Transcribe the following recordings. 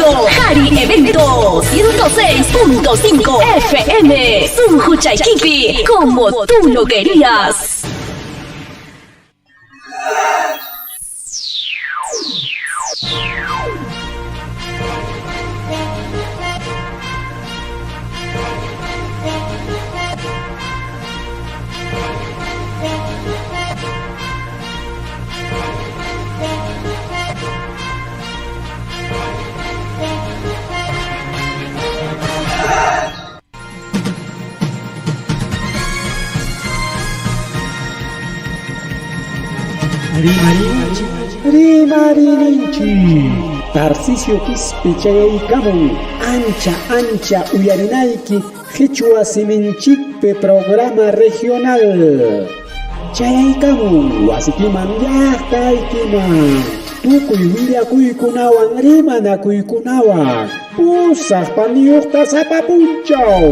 Radio Jari Evento 106.5 FM Sunquchaykipi como tú lo querías. Rimarinchik, rimarininchik. Tarcisio Quispe chayaykamun ancha ancha uyarinayki Qichwa siminchikpi programa regional. Chayaykamun wasikiman llaqtaykiman. Tukuy willakuykunawan rimanakuykunawan pusaq paniyuqta sapa punchaw.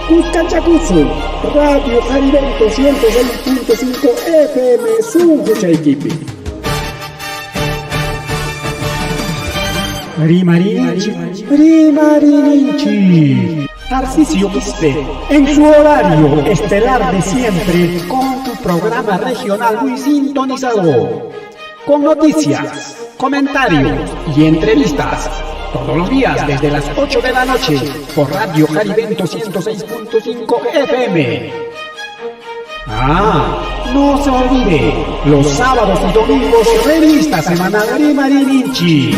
Kuskanchakusun Radio Jarivento 106.5 FM sunquchaykipi. Rimarinchik, rimarininchik. Tarcisio Quispe, en su horario estelar de siempre, con tu programa regional muy sintonizado. Con noticias, comentarios y entrevistas. Todos los días desde las 8 de la noche por Radio Jarivento 106.5 FM. Ah, no se olvide, los sábados y domingos revista semanal Rimarininchi.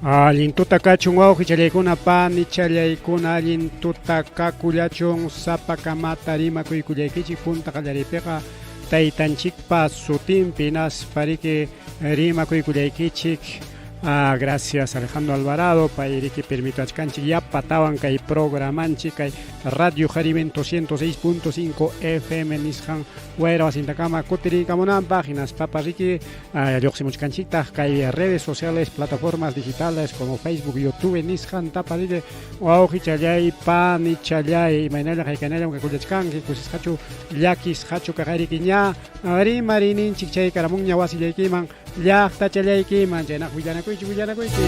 Allin tuta kachun wawqi challaykuna pani challaykuna allin tuta kakullachun sapakamata rimakuykullaykichik punta qallariypiqa taytanchikpa sutinpi hinaspa riki rimakuykullaykichik. Ah, gracias Alejandro Alvarado, payriki permituachkanchik yapatawan kay programanchik kay Radio Jarivento 106.5 FM nisqan wayra wasintakama kutiriykamunanpaq hinaspapas riki lluqsimuchkanchiktaq kay redes sociales, plataformas digitales como Facebook, YouTube nisqantapas riki wawqichallay, panichallay, imaynallam haykanallam kakullachkanki, kusisqachu llakisqachu kaqayriki ña rimarininchik chay karamunña wasillaykiman llaqtachallaykiman chaynaq willanakuychik willanakuychik.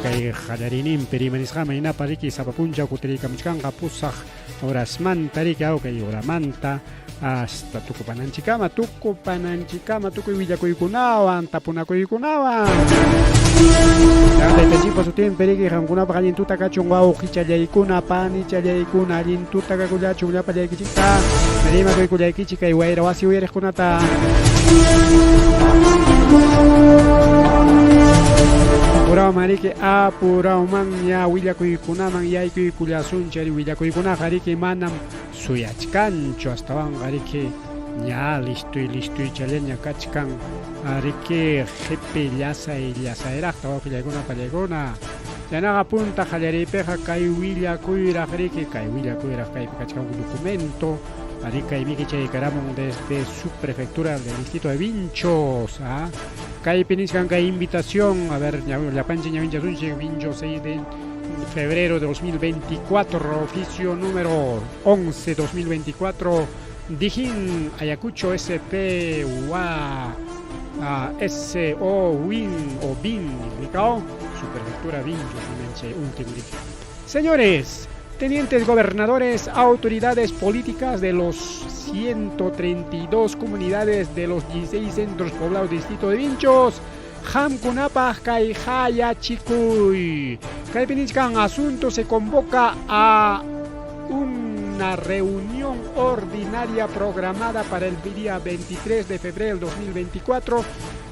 Kay qallariyninpi rimanisqaman hinapa riki sapa punchaw kutiriykamuchkanqa pusaq horasmanta riki aw kay horamanta hasta tukupananchikama tukupananchikama tukuy willakuykunawan tapunakuykunawan. Taytanchikpa sutinpi riki qamkunapaq allin tuta kachun wawqichallaykuna panichallaykuna allin tuta kakullachun llapallaykichikta rimakuykullaykichik kay wayra wasi uyariqkunata. Apurawman riki apurawmanña willakuykunaman yaykuykullasunchik ari willakuykunaqa riki manam suyachkanchu astawanqa riki ña listuy listuychallaña kachkan riki qipi llasay llasayraqta wawqillaykuna pallaykuna. Chaynaqa punta qallariypiqa kay willakuyraq riki kay willakuyraq kaypi kachkan documento ari kay miki chaykaramun desde subprefectura del distrito de Vinchos. Kaypi nichkan kay invitación, a ver, llapanchik ñawinchasunchik Vinchos 6 de febrero de 2024, oficio número 11 2024, Dijín, Ayacucho SP, UA, S O Win o Bin, indicado, subprefectura Vinchos, último. Señores, tenientes gobernadores, autoridades políticas de los 132 comunidades de los 16 centros poblados del distrito de Vinchos, Qamkunapaq kay hayachikuy. Kaypi nichkan asunto se convoca a una reunión ordinaria programada para el día 23 de febrero del 2024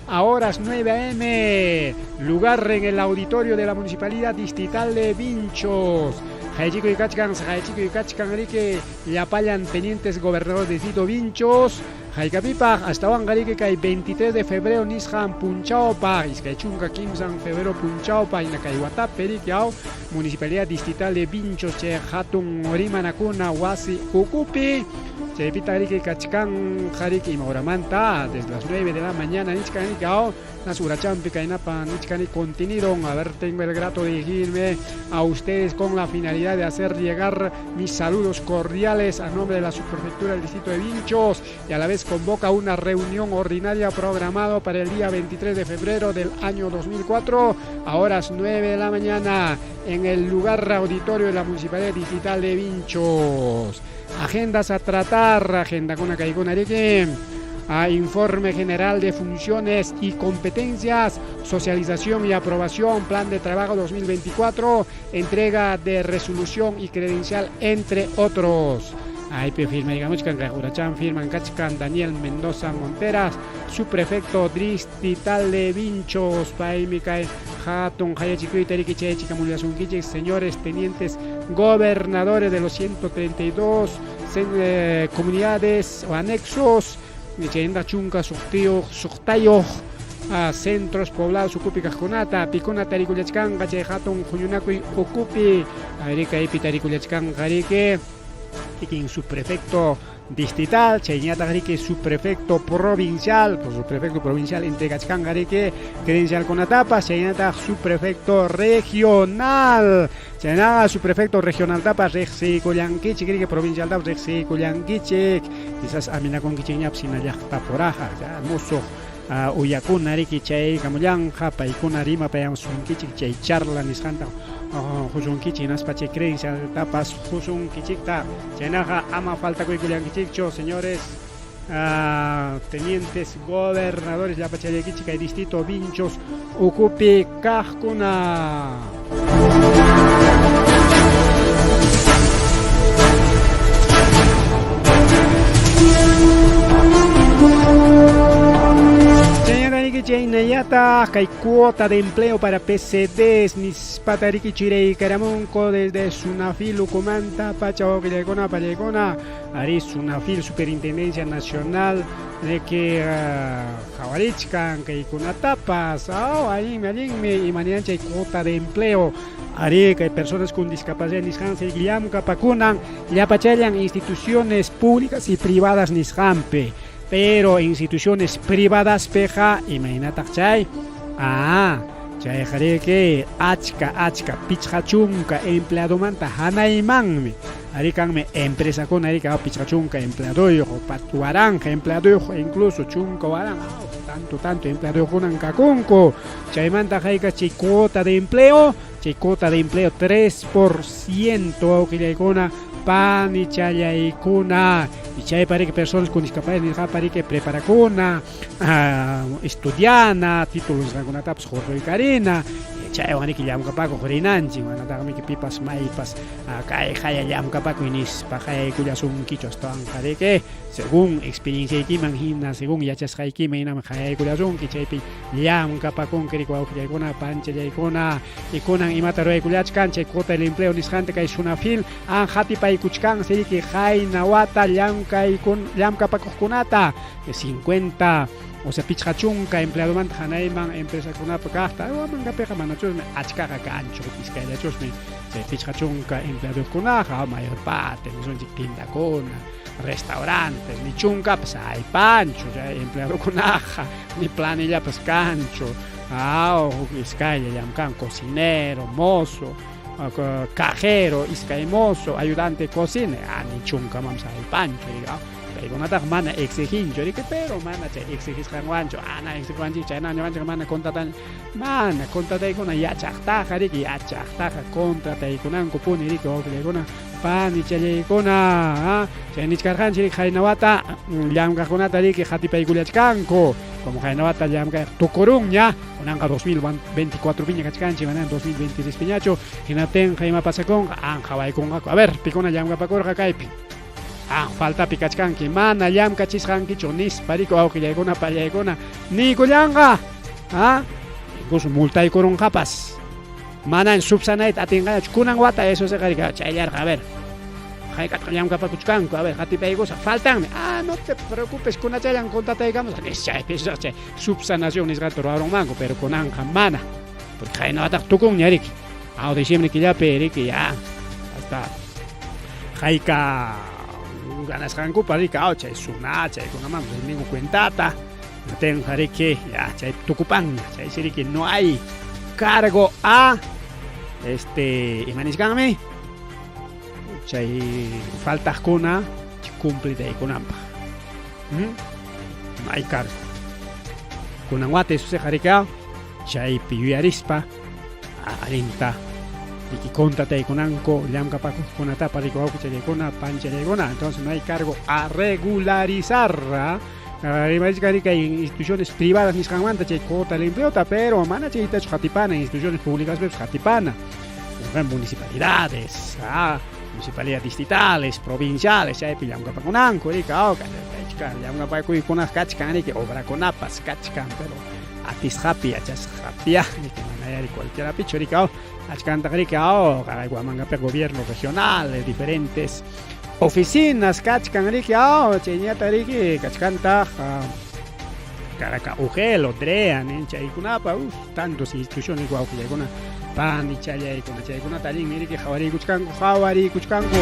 a horas 9 a.m. Lugar en el auditorio de la Municipalidad Distrital de Vinchos. Hayachikuy kachkan, hayachikuy kachkan, riki llapallan tenientes gobernadores de distrito Vinchos. Haykapipaq astawanqa riki kay 23 de febrero nisqan punchawpaq iskay chunka kimsan febrero punchawpaq hina kay watapi riki aw Municipalidad Distrital de Vinchos chay hatun rimanakuna wasi ukupi. Chaypitaq riki kachkanqa riki ima horamanta desde las 9 de la mañana nichkan riki aw nas urachampi kaynapa nichkan contenido. A ver, tengo el grato de dirigirme a ustedes con la finalidad de hacer llegar mis saludos cordiales a nombre de la subprefectura del distrito de Vinchos y a la vez convoca una reunión ordinaria programado para el día 23 de febrero del año 2004 a horas 9 de la mañana en el lugar auditorio de la Municipalidad Distrital de Vinchos. Agendas a tratar, agenda con kaykuna riki. A informe general de funciones y competencias, socialización y aprobación, plan de trabajo 2024, entrega de resolución y credencial, entre otros. Ahí firma, digamos, Urachán, firman kachkan Daniel Mendoza Monteras, subprefecto distrital de Vinchos, paymi kay hatun qayachikuyta riki chayachikamullasunkichik, señores tenientes gobernadores de los 132 comunidades o anexos, chayna chunka suqtayuq centros poblados ukupi kaqkunata, pikuna tarikullachkanqa chay hatun huñunakuy ukupi, riki aypi tarikullachkanqa riki kikin subprefecto distrital, chayñataq riki subprefecto provincial, pues subprefecto provincial entregachkanqa riki credencialkunatapas, chaynataq subprefecto regional, chaynaqa subprefecto regional tapas riqsiykullankichik riki provincial tapas riqsiykullankichik, quizás aminakunkichikñapas hina llaqtapuraqa, ya musuq uyakuna riki chay kamullanqa paykuna rimapayasunkichik chay charla nisqanta husunkichik hinaspa chay credencialtapas husunkichikta, chaynaqa ama faltakuykullankichikchu señores tenientes gobernadores llapachallaykichik kay distrito Vinchos ukupi kaqkuna. Chaynallataq kay cuota de empleo para PCDs nispata riki chiraykaramunku desde Sunafil ukumanta pacha wawqillaykuna pallaykuna ari Sunafil Superintendencia Nacional de que qhawarichkan kaykunatapas allinmi allinmi imaniran chay cuota de empleo ari kay personas con discapacidad nisqansi llamkapakunan llapachallan instituciones públicas y privadas nisqanpi, pero instituciones privadas peja imaynataq chay chayqa riki achka achka pichqa chunka empleadomanta hanaymanmi ari kanmi empresakuna riki pichqa chunka empleadoyuq waranja empleadoyuq incluso chunka waranja tanto tanto empleadoyuqkunan kakunku chaymanta hayka chay cuota de empleo chay cuota de empleo 3% wawqillaykuna panichallaykuna y chay pariki personas con discapacidad nisqaqa riki preparakuna estudiana títulos nisqakunatapas hurquykarina chaywan riki llamkapakuq rinanchik manataqmi pipas maypas kay haya llamkapakuy nispa hayaykullasunkichu astawanqa riki según experienciaykiman hina según yachasqaykiman hinam hayaykullasunki chaypi llamkapakunki riki wawqillaykuna panchallaykuna y kunan imata ruraykullachkan chay cuota del empleo nisqanta kay Sunafil an hatipaykuchkansi riki qayna wata llamkapakuqkunata 50 o sea pichqa chunka empleadomanta hanayman empresakunapa kaqta Huamangapiqa manachusmi achkaqa kanchu iskayllachusmi chay pichqa chunka empleadokunaqa mayor parte nisunchik tiendakuna restaurantes ni chunkapas aypanchu chay empleadokunaqa ni planillapas kanchu huk iskaylla llamkan cocinero mozo cajero iskay mozo ayudante de cocina ni chunkamanpas aypanchu paykunataqa mana exiginchu riki pero mana chay exigisqanwanchu ana exigiwanchik chayna ñuqanchik mana contratan mana contrataykuna yachaqtaqa riki yachaqtaqa contrataykunankupuni riki wawqillaykuna panichallaykuna chay nichkarqanchik riki qayna wata llamkaqkunata riki hatipaykullachkanku como qayna wata llamkay tukurunña kunanqa 2024 piña kachkanchik mana 2026 piñachu hinaptinqa ima pasakunqa anqawaykunqaku a ver pikuna llamkapakurqa kaypi faltapi kachkanki mana llamkachisqankichu nispa riki wawqillaykuna pallaykuna niykullanqa incluso multaykurunqapas manan subsanayta atinqañachu kunan wata eso se riki chayllarqa a ver hayk'ataq llamkapakuchkanku a ver hatipaykusaq faltanmi no te preocupes kunachallan contrataykamusaq chaypi chay subsanación nisqata ruwarunmanku pero kunanqa mana porque qayna wataq tukunña riki diciembre killapi riki ya hasta hayka Ganasqankupa riki aw chay SUNAT chaykunaman rininku cuentata. Natinqa riki ya chay tukupanña. Chaysi riki no hay cargo a este ima nisqanmi chay faltaqkuna cumplitaykunanpaq. No hay cargo. Kunan wata Jesusqa riki chaypi yuyarispa allinta riki contrataykunanku llamkapakuqkunatapa riki wawqichallaykuna panchallaykuna. Entonces no hay cargo a regularizar. Rimarisqa riki kay instituciones privadas nisqanmanta chay cuota del empleota, pero mana chaytachu qatipana, instituciones públicas qatipana. Municipalidades, municipalidades distritales, provinciales, chaypi llamkapakunanku, riki, llamkapakuykunaqa kachkan riki, obrakunapas kachkan, pero atisqapi yachasqapi riki, mana yari cualquierapichu riki, achkantaq riki, qaray Huamangapi gobierno regional, diferentes oficinas kachkan riki, chayñata riki kachkantaq Caraca, UGEL, ODREA, chaykunapa, tantos instituciones wawqillaykuna, panichallaykuna, chaykunata allinmi riki qhawariykuchkanku, qhawariykuchkanku.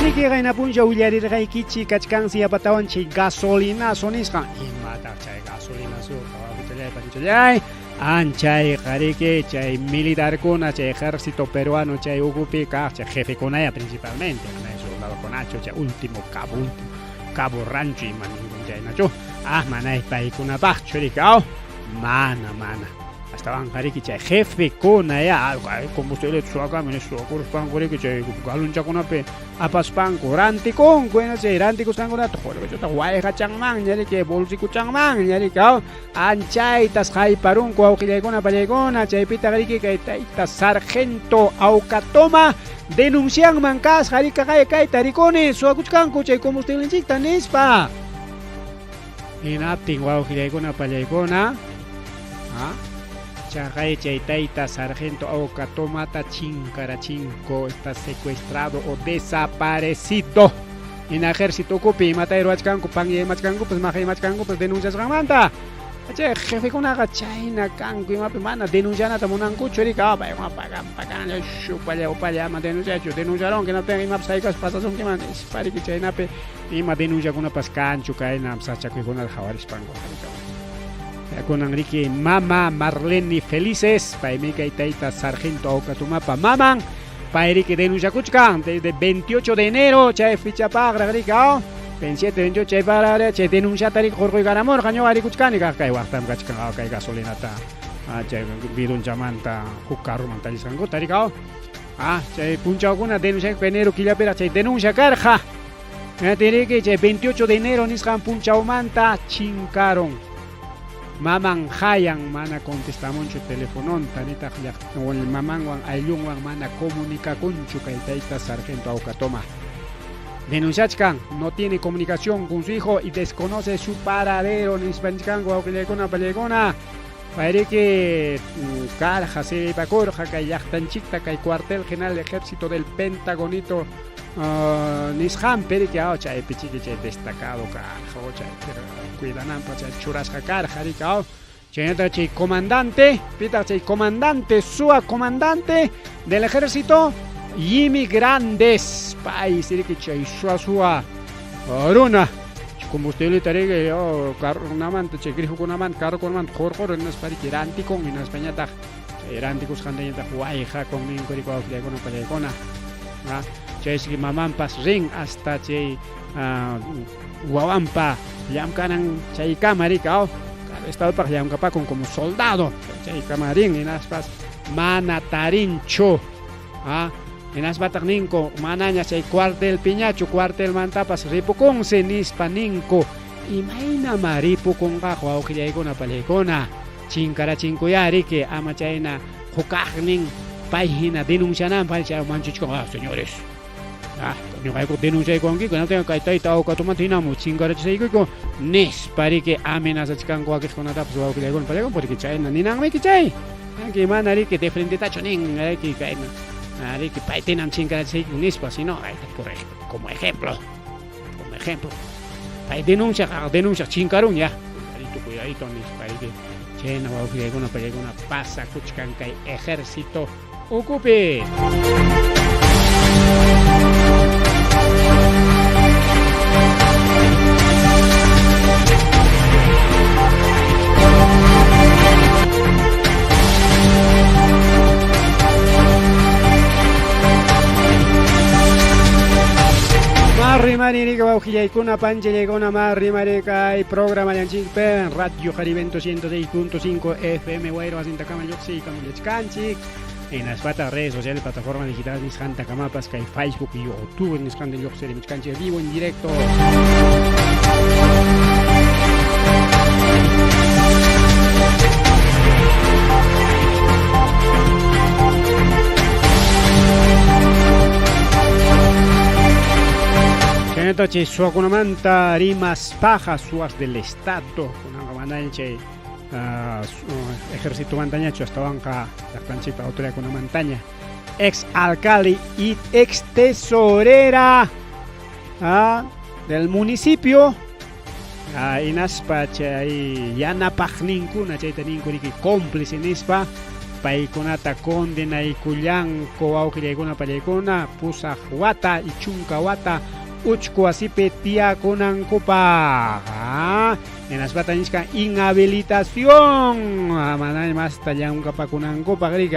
Riki qayna puncha willarirqaykichik kachkansi yapatawan chay gasolinazo nisqan. Imataq chay gasolinazo? Wawqichallay, panichallay. Anchayqa riki chay militarkuna, chay ejército peruano chay ukupi kaq chay jefekunaya principalmente, mana soldadokunachu chay último cabo, último cabo rancho ima ninkun chaynachu. Ah, mana paykunapaqchu riki, aw, mana, mana. Astawanqa riki chay jefekuna ya combustible suwakamun suwakuruspanku riki chay galonchakunapi apaspanku rantikunku, hina chay rantikusqankunata qullqichuta wayqachanmanña riki, bolsikuchanmanña riki, aw, anchaytas hayparunku wawqillaykuna pallaykuna, chaypitaq riki kay tayta sargento Aucatoma denuncianman kasqa riki kayta rikuni suwakuchkanku chay combustiblenchikta nispa. Hinaptin wawqillaykuna pallaykuna, chaqay chay tayta sargento Aucatomata chinkarachinku, está secuestrado o desaparecido. Hina ejército ukupi imatay ruwachkanku, panyamachkankupas, maqaymachkankupas denunciasqanmanta. Chay jefekunaqa chayna kanku imapi mana denuncianata munankuchu riki, paykuna pagan pagan upalla upalla ama denunciachu, denunciaronki hinaptin imapas haykas pasasunkiman nispa riki chaynapi ima denunciakunapas kanchu kayna sachakuykunata qhawarispanku. Kunan riki mama Marlene Felices, paymi kay tayta sargento Aucatomapa maman, pay riki denunciakuchkan desde 28 de enero chay fichapaqraq riki, 27, 28 chay para chay denunciata riki hurquykaramurqa ñuqa rikuchkani kaq kay waqtam kachkan kay gasolinata chay bidonchamanta huk carroman tallisqankuta riki, chay punchawkuna denuncia enero killapiraq chay denuncia karqa. Riki chay 28 de enero nisqan punchawmanta chinkaron. Maman hayan mana contestamunchu telefononta nitaq mamanwan ayllunwan mana comunicakunchu kay tayta sargento Aucatoma. Denunciachkan, no tiene comunicación con su hijo y desconoce su paradero nispanchkanku wawqillaykuna pallaykuna. Payriki karqa sirvipakurqa kay llaqtanchikta kay cuartel general del ejército del Pentagonito nisqanpi riki, chaypi chiki chay destacado karqa, chay cuidananpaq chay churasqa karqa riki, chaynata chay comandante, pitaq chay comandante, suwa comandante del ejército Jimmy Grandes, pay riki chay suwa suwa runa combustibleta riki, carrokunamanta chay grifokunamanta carrokunamanta qurqur hinaspa riki rantikun hinaspa ñataq chay rantikusqantañataq wayqakun ninku riki wawqillaykuna pallaykuna. Chaysi mamanpas rin hasta chay wawanpa llamkanan chaykama riki, estadopaq llamkapakun como soldado chaykama rin hinaspas mana tarinchu. Hinaspataq ninku manaña chay cuartel piñachu cuartelmantapas ripukunsi nispa ninku. Imaynama ripukunqaku wawqillaykuna pallaykuna, chinkarachinkuya riki ama chayna hukaqnin pay hina denunciananpaq chay manchuchkan, señores, ñuqayku denunciaykuwankiku hinaptin kay tayta Aucatomanta hinamu chinkarachisaykiku nispa riki amenazachkanku wakiqkunatapas wawqillaykuna pallaykuna, porque chayna ninanmiki chay anki mana riki de frentetachu nin riki kayna riki paytinam chinkarachisaykiku nispa, sino por como ejemplo, como ejemplo. Pay denunciaq, denunciaq chinkarun ya. Cuidadito, cuidadito nispa riki. Chayna wawqillaykuna pallaykuna pasakuchkan kay ejército ukupi. Rimaririka wawqillaykuna panchallaykuna ma rimarikay programa llanchikpi Radio Jarivento 106.5 FM Wayro wasintakama lluqsiykamullachkanchik hinaspataj redes sociales plataformas digitales nisqanta kamapas kay Facebook y YouTube nisqanta lluqsirimuchkanchik vivo en directo. Chaynata chay suwakunamanta rimaspaqa suwas del Estado kunanqa manaña chay ejércitomantañachu astawanqa llaqtanchikpa autoridadkunamantaña ex alcalde y ex tesorera del municipio hinaspa chay yanapaqninkuna chayta ninku riki cómplice nispa paykunata condenaykullanku wawqillaykuna pallaykuna pusaq wata y chunka wata uchku wasipi tiyakunankupaq. Hinaspata nichkan inhabilitación manaña masta llamkapakunankupaq riki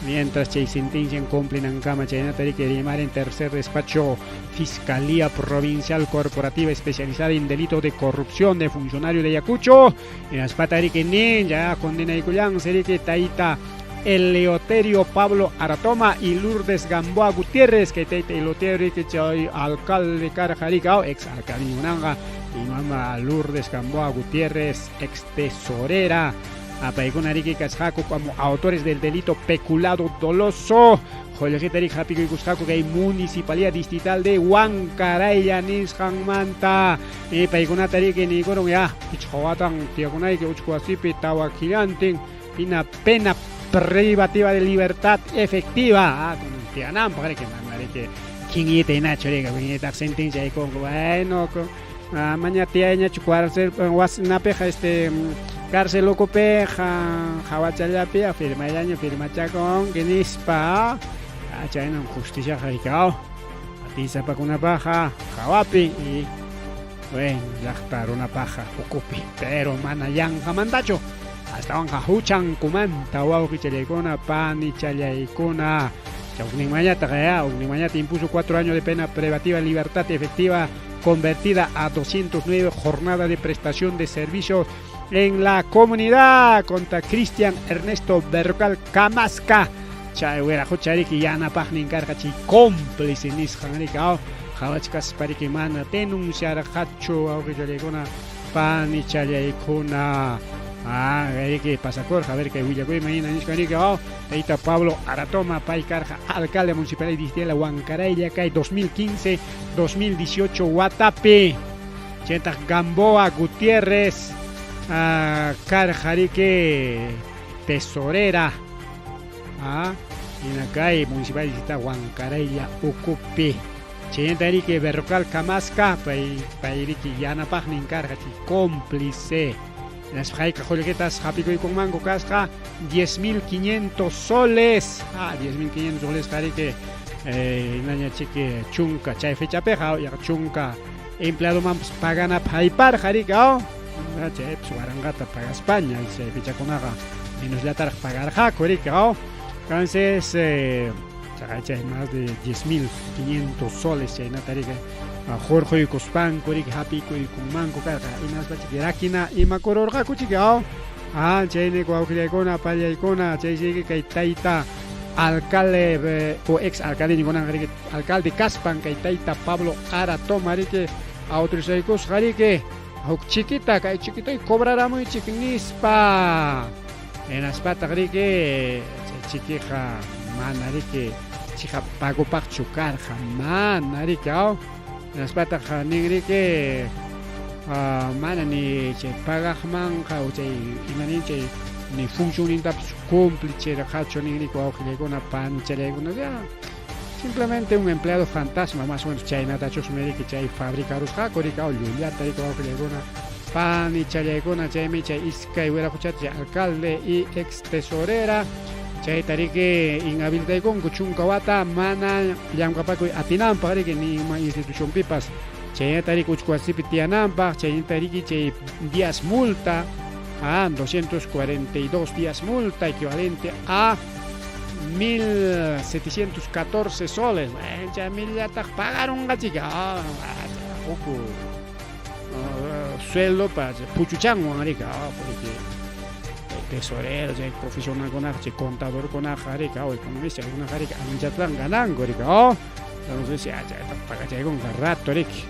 mientras chay sentencia cumplinankama chaynata riki rimarin tercer despacho Fiscalía Provincial Corporativa Especializada en Delito de Corrupción de Funcionario de Ayacucho. Hinaspata riki nin ya condenaykullansi riki tayta Eleoterio Pablo Aratoma y Lourdes Gamboa Gutiérrez, que tayta Eleuterio riki chay alcalde karqa riki ex alcalde kunanqa y mama Lourdes Gamboa Gutiérrez, ex tesorera. Paykuna riki kasqaku como autores del delito peculado doloso. Qullqita riki hap'ikuykusqaku kay Municipalidad Distrital de Huancaraylla nisqanmanta. Y paykunata riki niykurun ya pichqa watan tiyakunayki uchku wasipi tawa killantin hina pena privativa de libertad efectiva. Kunan tiyananpaq riki mana riki kinyita hinachu riki kinyitaq sentencia aykunku bueno maña tiyayñachu cárcel wasinapiqa cárcel ukupiqa hawachallapi firmallaña firmachakunki nispa chaynam justiciaqa riki atisapakunapaqqa hawapi y bueno llaqta runapaqqa ukupi pero mana yanqamantachu astawanqa huchankumanta wawqichallaykuna panichallaykuna. Hukninmañataq ya hukninmañata impuso 4 años de pena privativa de libertad efectiva convertida a 209 jornadas de prestación de servicios en la comunidad contra Cristian Ernesto Berrocal Camasca. Chay wiraqucha riki yanapaqnin karqa chay cómplice nisqan riki qhawachkaspa riki mana denunciarqachu wawqichallaykuna panichallaykuna. Riki pasakurqa a ver kay willakuyman hina nishpa riki tayta Pablo Aratoma pay karqa alcalde municipal distrital Huancaraylla kay 2015-2018 watapi. Chaytaq Gamboa Gutiérrez karqa riki tesorera hina kay municipal distrital Huancaraylla ukupi. Chaynata riki Berrocal Camasca pay riki yanapaqnin karqa chay cómplice. Hinaspa hayka qullqitas hap'ikuykunmanku kasqa 10.500 soles. 10.500 soles riki hinaña chiki chunka chay fechapiqa yaqa chunka empleadomanpas paganapaq hayparqa riki chaypas waranqata pagaspaña chay fechakunaqa menosllataraq pagarqaku riki entonces chay más de 10.500 soles chaynata riki hurquykuspanku riki hap'ikuykunmanku karqa hinaspa chiki rakina imakururqaku chiki chayni wawqillaykuna pallaykuna chay siki kay tayta alcalde o ex alcalde ninkunanqa riki alcalde kaspan kay tayta Pablo Aratoma riki autorizaykusqa riki huk chiquita kay chiquitay cobraramuychik nispa hinaspataq riki chay chiquiqa mana riki chiqa pagopaqchu karqa mana riki hinaspataq nin riki mana ni chay pagaqmanqa o chay imanin chay ni funcionnintapas cumplichirqachu nin riki wawqillaykuna panichallaykuna ya Simplemente un empleado fantasma, más o menos chaynatachusmi riki chay fabricarusqaku riki aw llullata riki wawqillaykuna panichallaykuna chaymi chay iskay wiraquchata chay alcalde y ex tesorera chayta riki inhabilitaykunku chunka wata mana llamkapakuy atinanpaq riki ni ima institucionpipas chaynata riki uchku wasipi tiyananpaq chaynata riki chay días multa a 242 días multa equivalente a 1714 soles. Chay millataq pagarunqachika. Ah, uku sueldo pa puchuchanwan rika, porque tesorero, chay profesionalkunaqa, chay contadorkunaqa rika, o economista kunaqa rika, anchatan gananku rika, oh. Entonces, chayta pagachaykunqa rato riki.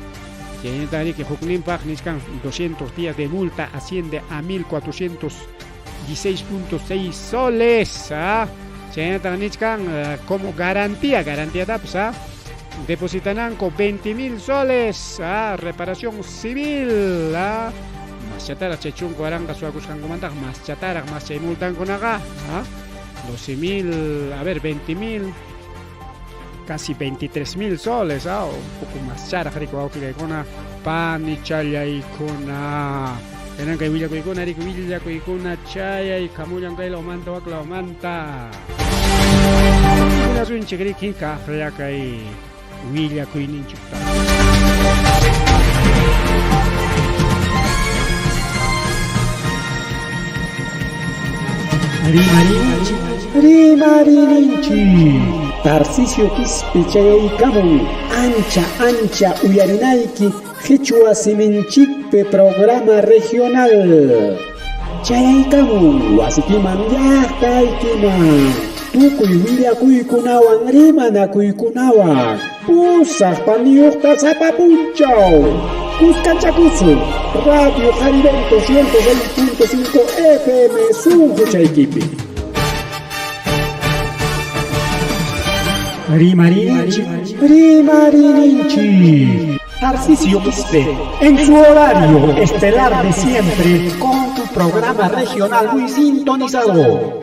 Chaynata riki hukninpaq nichkan 200 días de multa asciende a 1416.6 soles. ¿Ah? Chaynata nichkan como garantía, garantiatapas, ¿ah? Depositananku 20.000 soles, ¿ah? Reparación civil, ¿ah? Mas chataraq chay chunka waranqa suwakusqankumantaqa mas chataraq mas chay multankunaqa, ¿ah? 12.000, a ver, 20.000, casi 23.000 soles, ¿ah? Un poco mas charaq riki wawqillaykuna, panichallaykuna. Kanan kay willakuykuna riki willakuykuna chayaykamullan kay lawmanta wak lawmanta. Willasunchik riki kaqlla kay willakuyninchikta. Rimarinchik, rimarininchik. Tarcisio Quispe chayaykamun ancha ancha uyarinayki Qichwa siminchikpi programa regional. Chayaykamun wasikiman llaqtaykiman. Tukuy willakuykunawan rimanakuykunawan. Pusaq paniyuqta sapa punchaw. Kuskanchakusun Radio Jarivento 106.5 FM sunquchaykipi. Rimarinchik, rimarininchik. Tarcisio Quispe, en su horario estelar de siempre, con tu programa regional muy sintonizado.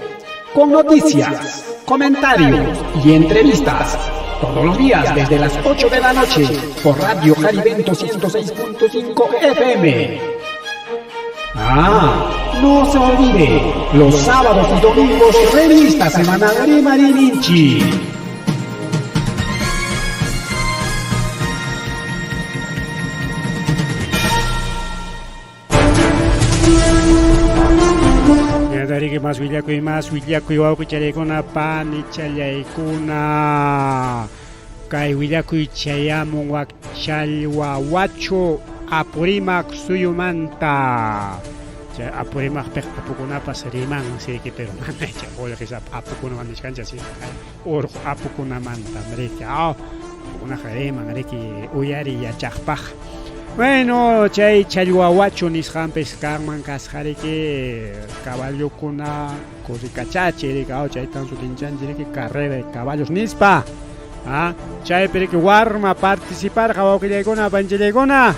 Con noticias, comentarios y entrevistas. Todos los días desde las 8 de la noche por Radio Jarivento 106.5 FM. Ah, no se olvide, los sábados y domingos revista semanal Rimarininchi. Riki mas willakuy mas willakuy wawqichallaykuna panichallaykuna kay willakuy chayamun wak challwawachu Apurímac suyumanta. Chay Apurímacpiqa apukunapas riman siki pero mana chay qullqisapa apukunaman nichkanchik así urqu apukunamantam riki apukunaqa riman riki uyariy yachaqpaq. Bueno, chay challwawachu nisqanpis kanman kasqa riki caballokuna corricachachi riki chaytan sutinchanchik riki carrera de caballos nispa. Ah, chaypi riki warma participarqa wawqillaykuna panchillaykuna.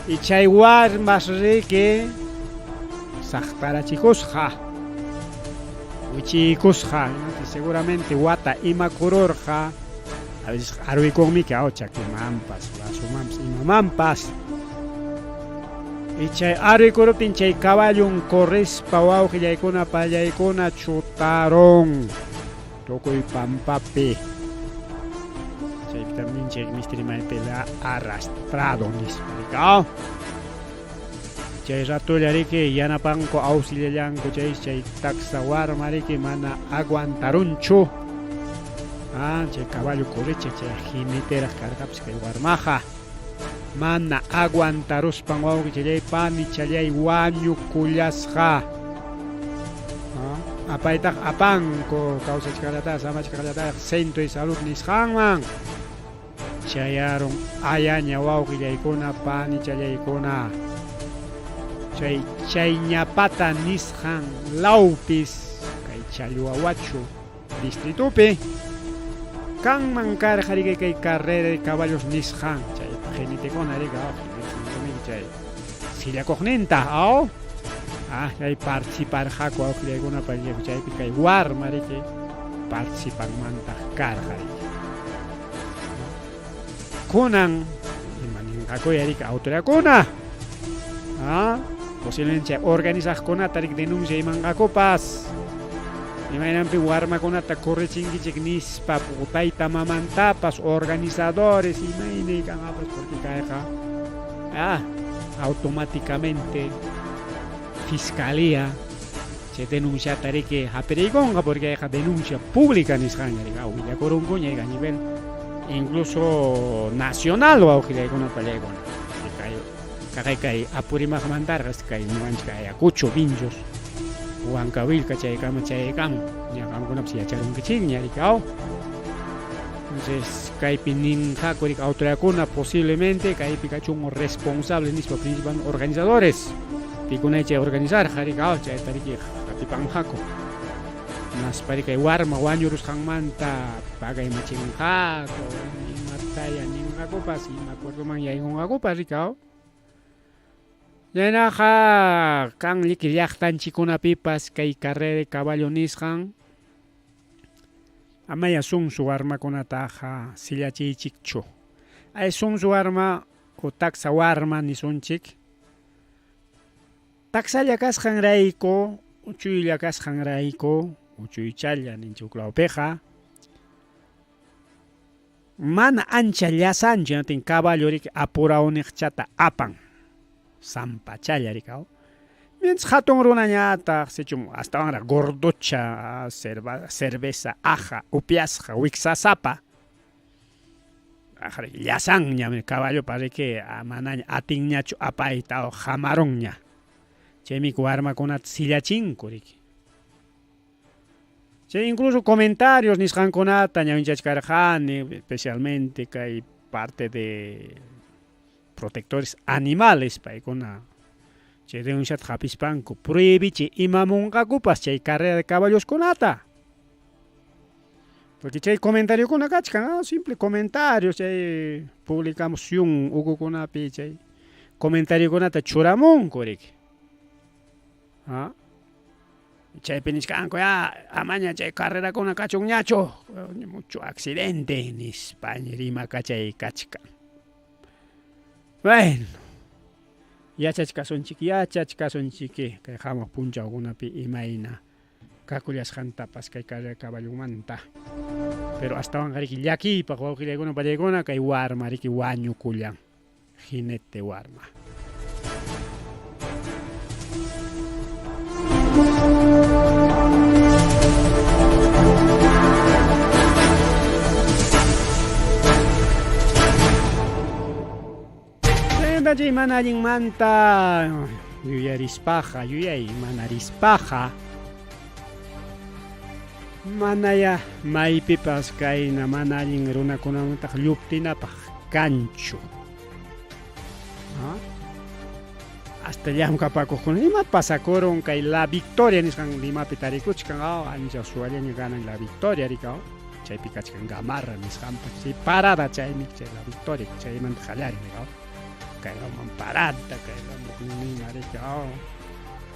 Y chay warmas riki saqtarachikusqa wichiykusqa seguramente wata imakururqa. A veces arwikunmiki chakimanpas, brazomanpas, imamanpas. Y chay arwikuruptin chay caballon corrispa wawqillaykuna pallaykuna chutarun tukuy pampapi. Chaypitam ninchik mistri maypi la arrastrado nispa riki. Chay ratolla riki yanapanku auxiliallanku chay chay taksa warma riki mana aguantarunchu. Ah, chay caballo corriche chay jineteraq karqapas kay warmaqa. Mana aguantaruspan wawqichallay panichallay wañukullasqa. Apaytaq apanku kawsachkaqllataq samachkaqllataq centro de salud nisqanman. Chayarun ayaña wawqillaykuna panichallaykuna. Chay chayñapata nisqan lawpis kay Challwawachu distritupi kanman karqa riki kay carrera de caballos nisqan chaypa jinetekuna riki chay sillakuqninta aw ah chay participarqaku wawqillaykuna chaypi kay warma riki participanmantaq karqa riki. Kunan ima ninqakuya riki autoridadkuna? Ah, posiblemente chay organizaqkunata riki denuncia imanqakupas. Imaynanpi warmakunata correchinkichik nispa tayta mamantapas organizadores imayna kanqapas porque kayqa ah, automáticamente fiscalía chay denunciata riki hapiriykunqa porque kayqa denuncia pública nisqanña riki willakurunkuña a nivel incluso nacional wawqillaykuna pallaykuna kay kaqay kay Apurimaqmantarqa kay ñuqanchik Ayacucho Vinchos Huancavilca chaykama chayaykamun ña qamkunapas yacharunkichikña riki aw. Entonces kaypi ninqaku riki autoridadkuna posiblemente kaypi kachun responsable nispa principal organizadores pikunay chay organizarqa riki aw chayta riki qatipanqaku. Naspa riki kay warma wañurusqanmanta pagaymachinqaku imataya ninqakupas ima acuerdoman yaykunqakupas riki aw. Chaynaqa kan lliki llaqtanchikkunapipas kay carrera de caballo nisqan amaya sunsu warmakunataqa sillachiychikchu. Ay sunsu warma o taksa warma nisunchik. Taksalla kasqanrayku, uchuylla kasqanrayku, uchuychalla ninchik huklawpiqa mana ancha llasanchu hinaptin caballo riki apurawniqchata apan sampachalla riki aw. Mientras hatun runañataq sichum astawanraq gordocha cerveza aja upyasqa wiksasapa aqriki llasanña caballopa riki manaña atinñachu apayta o hamarunña. Chaymi warmakunata sillachinku riki. Chay incluso comentarios nisqankunata ñawinchachkarqani, especialmente kay parte de protectores animales paykuna chay denunciata hapispanku prohibichi imamunqakupas chay carrera de caballoskunata. Porque chay comentariokuna kachkan, ah, simple comentarios chay publicación ukukunapi chay comentariokunata churamunku riki. Ah. Chaypi nichkanku ya amaña chay carrerakuna kachunñachu mucho accidente nispa rimakachay kachkan. Bueno, yachachkasunchik yachachkasunchik kay hamuq punchawkunapi imayna kakullasqantapas kay carrera caballomanta. Pero astawanqa riki llakiypaq wawqillaykuna pallaykuna kay warma riki wañukullan jinete warma. Chay mana allinmanta yuyarispaqa, yuyay manarispaqa manaya maypipas kayna mana allin runakunamantaq lluptinapaq kanchu. Hasta llamkapakuqkuna ima pasakurun kay La Victoria nisqan Limapi tarikuchkan ancha suwallaña kanan La Victoria riki chaypi kachkan Gamarra nisqanpas chay parada chaymi chay La Victoria chaymanta qallarin kay lawman parada kay lawman riki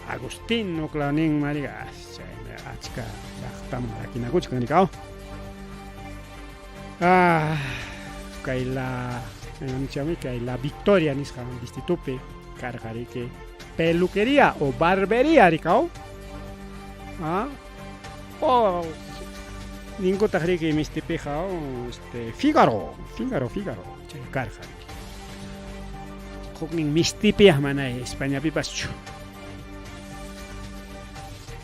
Agustín huklaw ninman riki chaymi achka llaqtaman rakinakuchkan riki ah kay la kay La Victoria nisqan distritupi karqa riki peluquería o barbería riki ah o ninkutaq riki mistipiqa este Fígaro Fígaro Fígaro chay karqa riki huknin mistipiyaq mana Españapipaschu.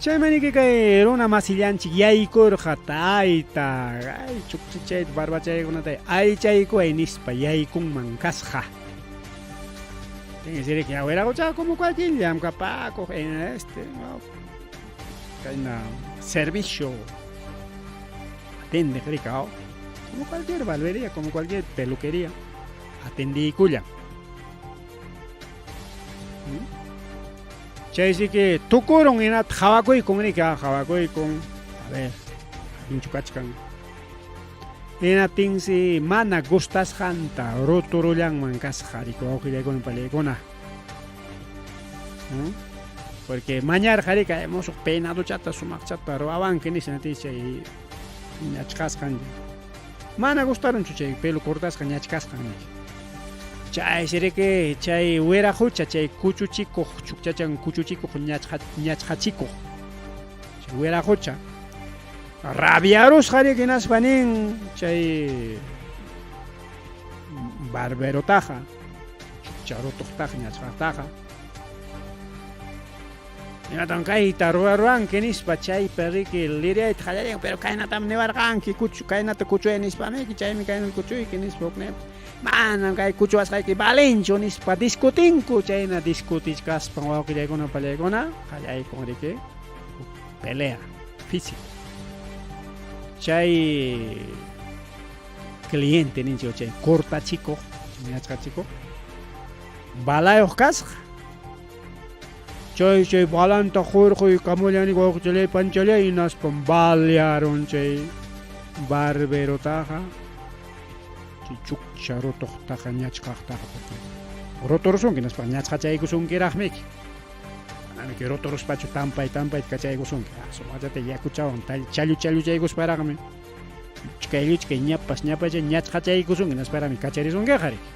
Chaymi riki kay runa masillanchik yaykurqa tayta ay chukchichayta barbachaykunata aychaykuway nispa yaykunman kasqa. Riki awiraquchaqa como cualquier llamkapakuq en este no, kayna servicio atendeq riki como cualquier barbería, como cualquier peluquería atendiykullan. Chaysi que tukurun hinata hawakuykun riki hawakuykun a ver allinchu kachkan hinaptinsi mana gustasqanta ruturullanman kasqa riki wawqillaykuna pallaykuna. Porque mañarqa riki musuq peinadochata sumaqchata ruwawanki nispa chay ñachqasqan. Mana gustarunchu chay pelo cortasqa ñachkasqan niki. Chaysi riki chay wiraqucha chay kuchuchikuq chukchachan kuchuchikuq ñachqa ñachqachikuq chay wiraqucha rabiarusqa riki hinaspa nin chay barberotaqa chukcha rutuqtaqa ñachqaqtaqa Imatan kayta ruwaruwanki nispa chaypi riki liriayta qallarin, pero kaynatam niwarqanki kuchu kaynata kuchuy nispamiki chaymi kaynata kuchuyki nispa hukninpas manam kay kuchuwasqayki valenchu nispa discutinku chayna discutichkaspan wawqillaykuna pallaykuna qallaykun riki pelea físico chay cliente ninchik chay cortachikuq ñachqachikuq balayuq kasqa Chay chay balanta hurquykamullani wawqichalay panchalay hinaspam balearun chay barberotaqa chay chukcha rutuqtaqa ñachqaqtaqa porque ruturusunki hinaspa ñachqachaykusunkiraqmiki manamiki ruturuspachu tampay tampayta kachaykusunki sumaqllata yakuchawan challu challuchaykusparaqmi lluchkay lluchkay ñapas ñapacha ñachqachaykusunki hinasparaqmi kacharisunkiqa riki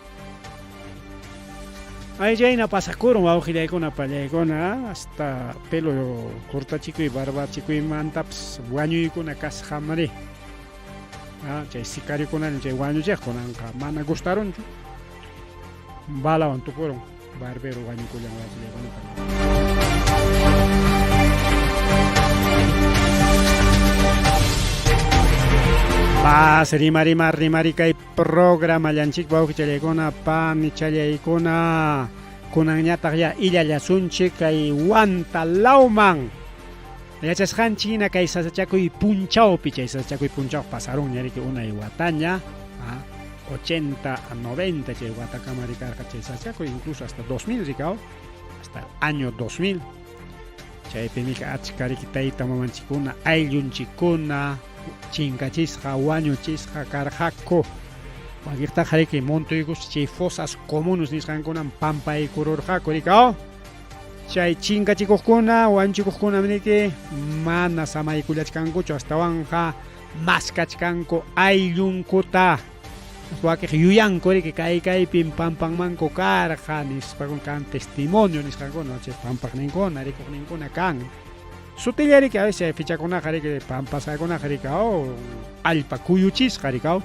Ay chayna pasakurun wawqillaykuna pallaykuna hasta pelo cortachikuy barbachikuymantapas wañuykuna kasqamri chay sicariokunalla chay wañuchiqkunanqa mana gustarunchu balawan tukurun barbero wañukullan wawqillaykuna Paz, rima, rima, rimarikay Programallanchik wawqichallaykuna, panichallaykuna, kunanñataq ya illallasunchik kay Huanta lawman. Yachasqanchik hina kay sasachakuy punchawpi, chay sasachakuy punchaw pasarunña riki unay wataña, 80 a 90 chay watakama rikarqa chay sasachakuy, incluso hasta 2000 rikaw, hasta el año 2000. Chaypimi achka riki tayta mamanchikkuna, ayllunchikkuna, chinkachisqa, wañuchisqa karqaku. Wakiqtaqa riki montuykus chay fosas comunes nisqankunam pampaykururqaku riki oh. Chay chinkachikuqkuna, wañuchikuqkunam riki mana samaykullachkankuchu, astawanqa maskachkanku ayllunkuta. Wakiq yuyanku riki kay kaypim pampanmanku karqa nispa kan testimonio nisqankuna chay pampaqninkuna, rikuqninkuna kan. Sutilla riki a veces chay fichakunaqa riki pampasqakunaqa riki oh, allpa kuyuchisqa riki oh.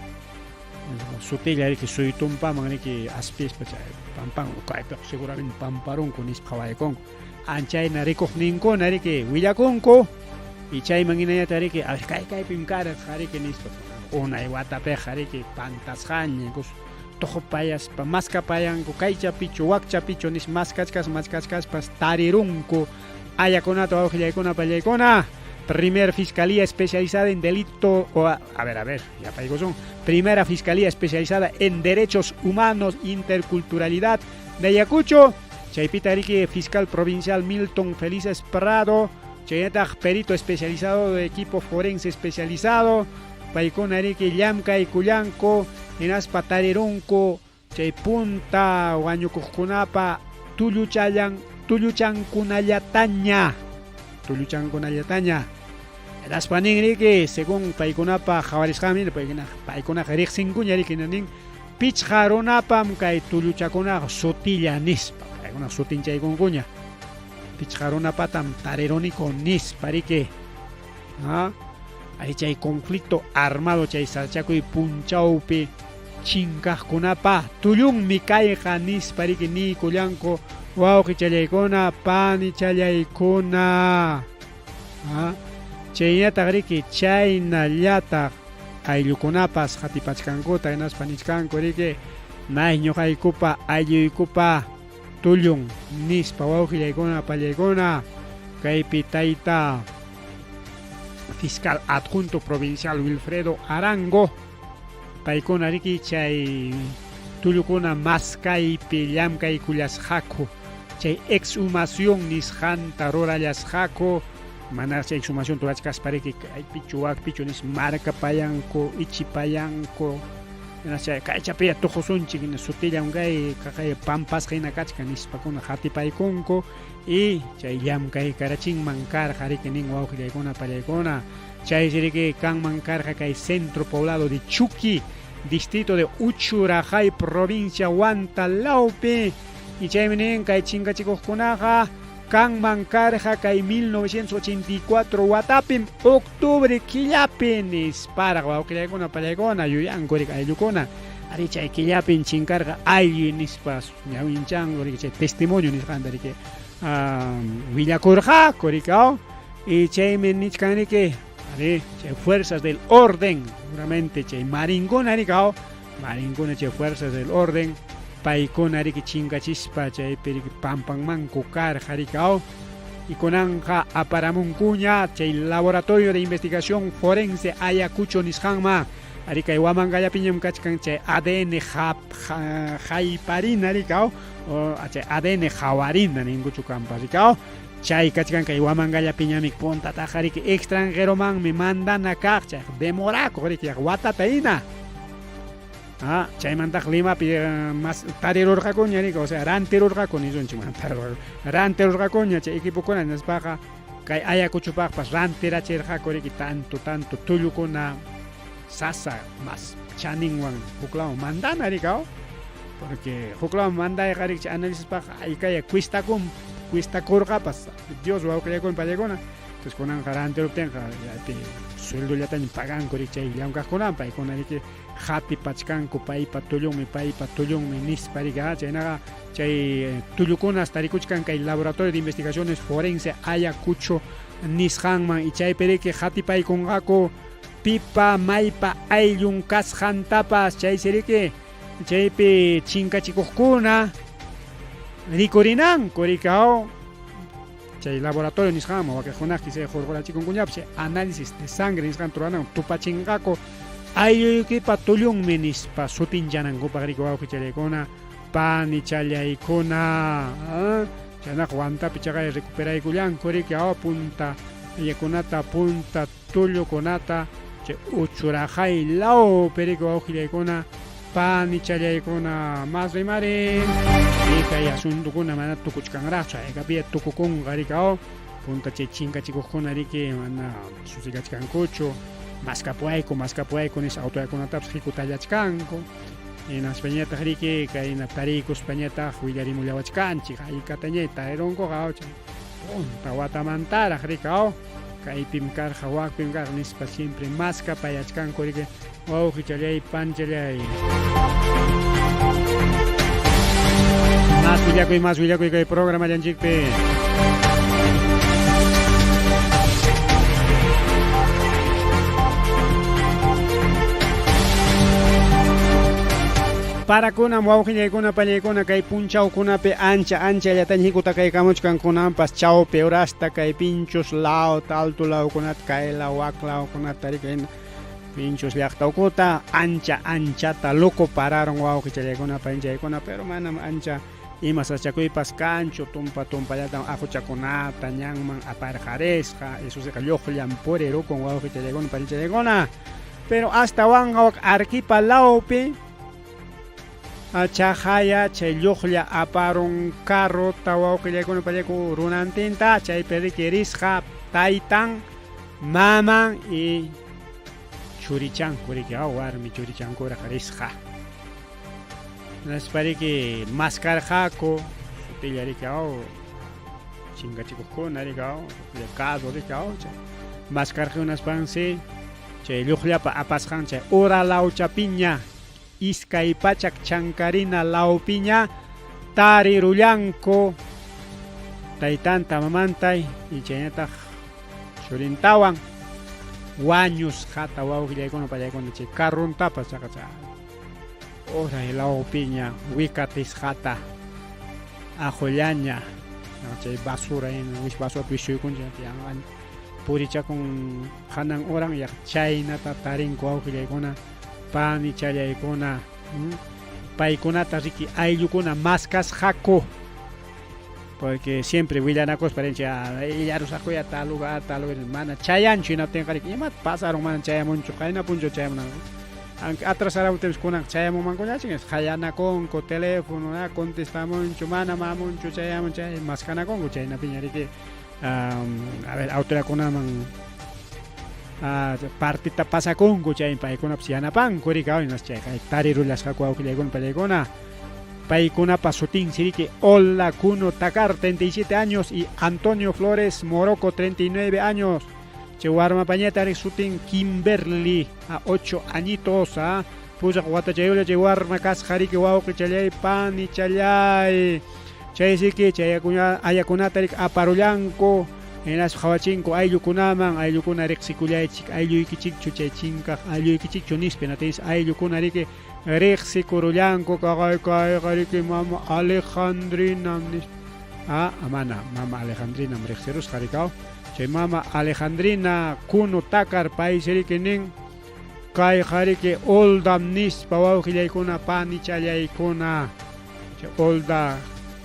Sutilla riki suytumpaman riki aspispa chay pampan kaypiqa seguramente pamparunku nispa qhawaykunku. Anchayna rikuqninkuna riki willakunku y chayman hinañataq riki a ver kay kaypim karqa riki nispa unay watapiqa riki pantasqaña incluso tuqupayaspa maskapayanku kaychapichu wakchapichu nispa maskachkas maskachkaspas tarirunku Ayakunata wawqillaykuna pallaykuna. Primer Fiscalía Especializada en Delito, o a, a ver, a ver, ya paykusun. Primera Fiscalía Especializada en Derechos Humanos, Interculturalidad de Ayacucho. Chaypita riki Fiscal Provincial Milton Felices Prado. Chaynataq perito especializado de equipo forense especializado. Paykuna riki llamkaykullanku, hinaspa tarirunku Chay punta wañukuqkunapa tulluchallan tulluchankunallataña tulluchankunallataña hinaspa nin riki según paykunapa qhawarisqanmi paykuna paykunaqa riqsinkuña riki nin pichqa runapam kay tulluchakunaqa sutilla nispa paykuna sutinchaykunkuña pichqa runapatam tariruniku nispa riki ha ay chay conflicto armado chay sachakuy punchawpi chinkaqkunapa tullunmi kayqa nispa riki niykullanku wawqichallaykuna panichallaykuna ha chaynataq riki chaynallataq ayllukunapas qatipachkankuta hinaspa nichkanku riki may ñuqaykupa aylluykupa tullun nispa wawqillaykuna pallaykuna kaypi tayta fiscal adjunto provincial Wilfredo Arango Paykuna riki chay tullukuna maskaypi llamkaykullasqaku, chay exhumación nisqanta rurallasqaku, manaraq chay exhumación rurachkaspa riki kaypichu wakpichu nispa markapayanku, ichipayanku. Hinascha kaychapiya tuqusunchik sutillam kay qaqay pampasqa hina kachkan nispakuna qatipaykunku y chay llamkaykarachinman karqa riki nin wawqillaykuna pallaykuna. Chaysi riki kanman karqa kay centro poblado de Chuqui, distrito de Uchuraccay, provincia Huanta lawpi. Y chaymi nin kay chinkachikuqkunaqa kanman karqa kay 1984 watapim octubre killapi nisparaq wawqillaykuna pallaykuna yuyanku riki ayllukuna. Ari chay killapin chinkarqa aylluy nispa ñawinchanku riki chay testimonio nisqanta riki willakurqaku riki aw. Y chaymi nichkan riki ari chay fuerzas del orden seguramente chay marinkuna riki aw marinkuna chay fuerzas del orden paykuna riki chinkachispa chaypi riki pampanmanku karqa riki aw. Y kunanqa aparamunkuña chay laboratorio de investigación forense Ayacucho nisqanman ari kay Huamangallapiñam kachkan chay ADN hayparina riki aw chay ADN hawarina ninkuchu kanpas riki aw. Chay kachkan kay Huamangallapiñami puntataqa riki extranjeromanmi mandana kaq chayqa demorakuq riki watata hina. Ah, chaymantaq Limapi mas tarirurqakuña riki, o sea, rantirurqaku nisunchik, mana tarirurqaku, rantirurqakuña chay equipokuna nispaqa kay Ayacuchopaqpas rantirachirqaku riki tanto tanto tullukuna sasa mas chaninwan huklawan mandana riki aw, porque huklawan mandayqa riki chay analizispaqqa aykaya cuestakun cuestakurqapas Dios wawqillaykuna pallaykuna. Entonces kunanqa rantiruptinqa sueldollataña paganku riki chay llamkaqkunaman paykuna riki qatipachkanku paypa tullunmi paypa tullunmi nispa riki chaynaqa chay tullukunas tarikuchkan kay laboratorio de investigaciones forense Ayacucho nisqanman y chaypi riki qatipaykunqaku pipa maypa ayllun kasqantapas chaysi riki chaypi chinkachikuqkuna rikurinanku riki aw chay laboratorio nisqanman wakiqkunaq quizá hurqurachikunkuñapas chay análisis de sangre nisqanta ruwananku tupachinqaku aylluykipa tullunmi nispa sutinchanankupaq riki wawqichallaykuna panichallaykuna chaynaqa Huantapi chaqay recuperaykullanku riki awa punta ayakunata punta tullukunata chay Uchuraccay lawpi riki wawqillaykuna panichallaykuna mas rimarin y kay asuntukuna mana tukuchkanraqchu haykapiya tukukunqa riki aw punta chay chinkachikuqkuna riki mana susigachkankuchu maskapuwayku maskapuwayku nispa autoridadkunatapas hikutallachkanku hinaspañataq riki kayna tariykuspañataq willarimullawachkanchik haykataña tarirunkuqa aw chay punta watamantaraq riki aw kaypim karqa wakpim karqa nispa siempre maskapayachkanku riki wawqichallay panchallay. Más willakuy más willakuy kay programallanchikpi. Parakunam wawqillaykuna pallaykuna kay punchawkunapi ancha anchallataña hikutakaykamuchkan kunanpas chawpi horasta kay pinchos lawta alto lawkunata kay law wak lawkunata riki pinchos llaqta ukuta ancha anchata loco pararon wawqichallaykuna panchaykuna pero manam ancha ima sasachakuypas kanchu tumpa tumpallatam aquchakunata ñanman aparqarisqa eso siqa lluqllam purirukun wawqichallaykuna panchallaykuna pero astawanqa wak Arequipa lawpi chaqaya chay lluqlla aparun carrota wawqillaykuna pallayku runantinta chaypi riki risqa taytan maman y churichanku riki warmi churichankuraq risqa hinaspa riki maskarqaku sutilla riki aw chinkachikuqkuna riki aw sutilla carro riki aw chay maskarqa hinaspansi chay lluqllapa apasqan chay ura lawchapiña 200 chankarina lawpiña tarirullanku taytanta mamanta y chaynataq churintawan wañusqata wawqillaykuna pallaykuna chay carrontapas chaqacha uray lawpiña wikatisqata aqullaña chay basura hina basura wisuykunchik yanqaña purichakun hanan uran yaq chaynata tarinku wawqillaykuna panichallaykuna paykunata riki ayllukuna maskasqaku porque siempre willanakuspa rinchik illarusaqkuya tal lugar tal lugar mana chayanchu hinaptinqa riki imata pasarun mana chayamunchu qayna punchaw chayamunanku. Aunque atrasaramuptinpas kunan chayamunmankuñachik qayanakunku teléfono na contestamunchu mana mamunchu chayamun chay maskanakunku chaynapiña riki a ver autoridadkunaman partita pasakunku chay paykunapas yanapanku riki chayqa tarirullasqaku wawqillaykuna pallaykuna paykunapa sutinsi riki Olda Cuno Tacar 37 años y Antonio Flores Moroco 39 años. Chay warmapañata rik sutin Kimberly a 8 añitos a pusaq watachayulla chay warma kasqa riki wawqichallay panichallay chaysiki chay ayakunata rik aparullanku hinaspa qhawachinku ayllukunaman ayllukuna riqsikullaychik aylluykichikchu chay chinkaq aylluykichikchu nispa hinatinsi ayllukuna riki riqsikurullanku kaqay kayqa riki mama Alejandrina nispa ah mana mama Alejandrina riqsirusqa rikaw chay mama Alejandrina Cuno Tacar paysi riki nin kayqa riki Oldam nispa wawqillaykuna panichallaykuna chay Olda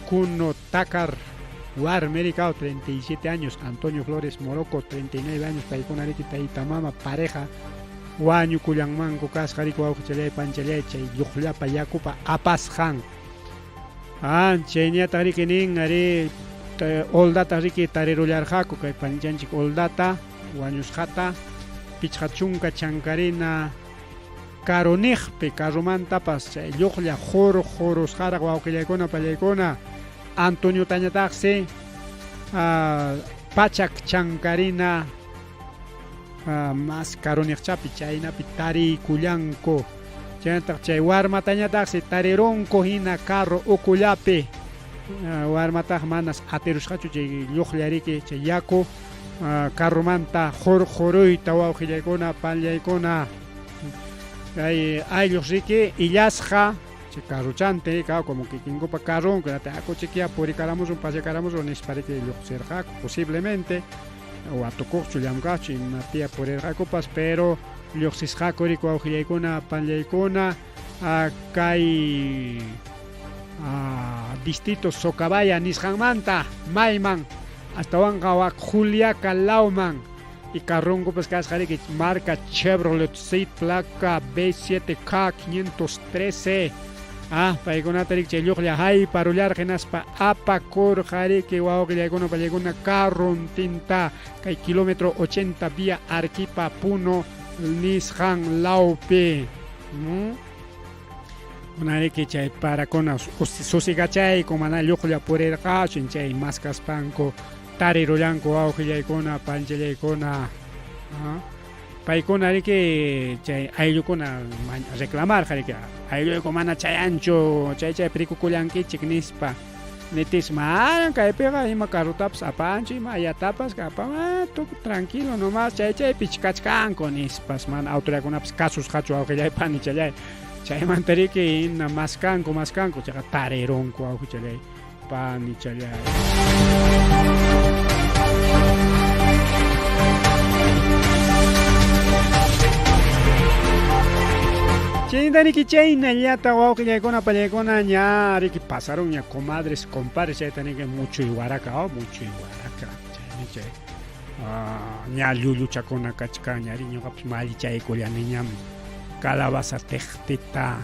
Cuno Tacar warmi rikaw 37 años Antonio Flores Moroco 39 años paykuna riki tayta mama pareja wañukullanmanku kasqa riki wawqichallay panchallay chay lluqllapa yakupa apasqan chayñataq riki nin ari Oldata riki tarirullarqaku kay panichanchik Oldata wañusqata 50 chankarina karuniqpi carromantapas chay lluqlla jurusqaraq wawqillaykuna pallaykuna Antoniotañataqsi pachak chankarina mas karuniqchapi chaynapi tariykullanku chaynataq chay warmatañataqsi tarirunku hina carro ukullapi warmataq manas atirusqachu chay lluqlla riki chay yaku carromanta juruyta wawqillaykuna pallaykuna kay aylluq riki illasqa chay carrochante como kikinkupa carronku akuchikya purikaramusun pasyakaramusun nispa riki lluqsirqaku posiblemente watukuqchu llamkaqchu imapiya purirqakupas pero lluqsisqaku riki wawqillaykuna pallaykuna kay distrito Socabaya nisqanmanta mayman astawanqa wak Juliaca lawman y carronkupas kasqa riki marca Chevrolet Ceed placa B7K 513 paykunata riki chay lluqlla hayparullarqa hinaspa apakurqa riki wawqillaykuna pallaykuna carrontinta kay kilómetro 80 vía Arequipa Puno nisqan lawpi Unariki chay parakuna susigachayku mana lluqlla purirqachu chay maskaspanku tarirullanku wawqillaykuna panchallaykuna paykuna riki chay ayllukuna reclamarqa riki aylluyku mana chayanchu chay chaypi rikukullankichik nispa nitis mana kaypiqa ima carrotapas apanchu ima ayatapas apan tukuy tranquilo nomás chay chaypi kachkanku nispas mana autoridadkunapas kasusqachu wawqillay panichallay chaymanta riki hina maskanku maskanku chayqa tarirunku wawqichallay panichallay. Chaynata riki chaynallata wawqillaykuna pallaykuna ña riki pasaron ña comadres compadres chayta riki muchuy waraka muchuy waraka chaymi chay ña llulluchakuna kachkan ña ri ñuqapas mallichaykullaniñam calabaza tiqtita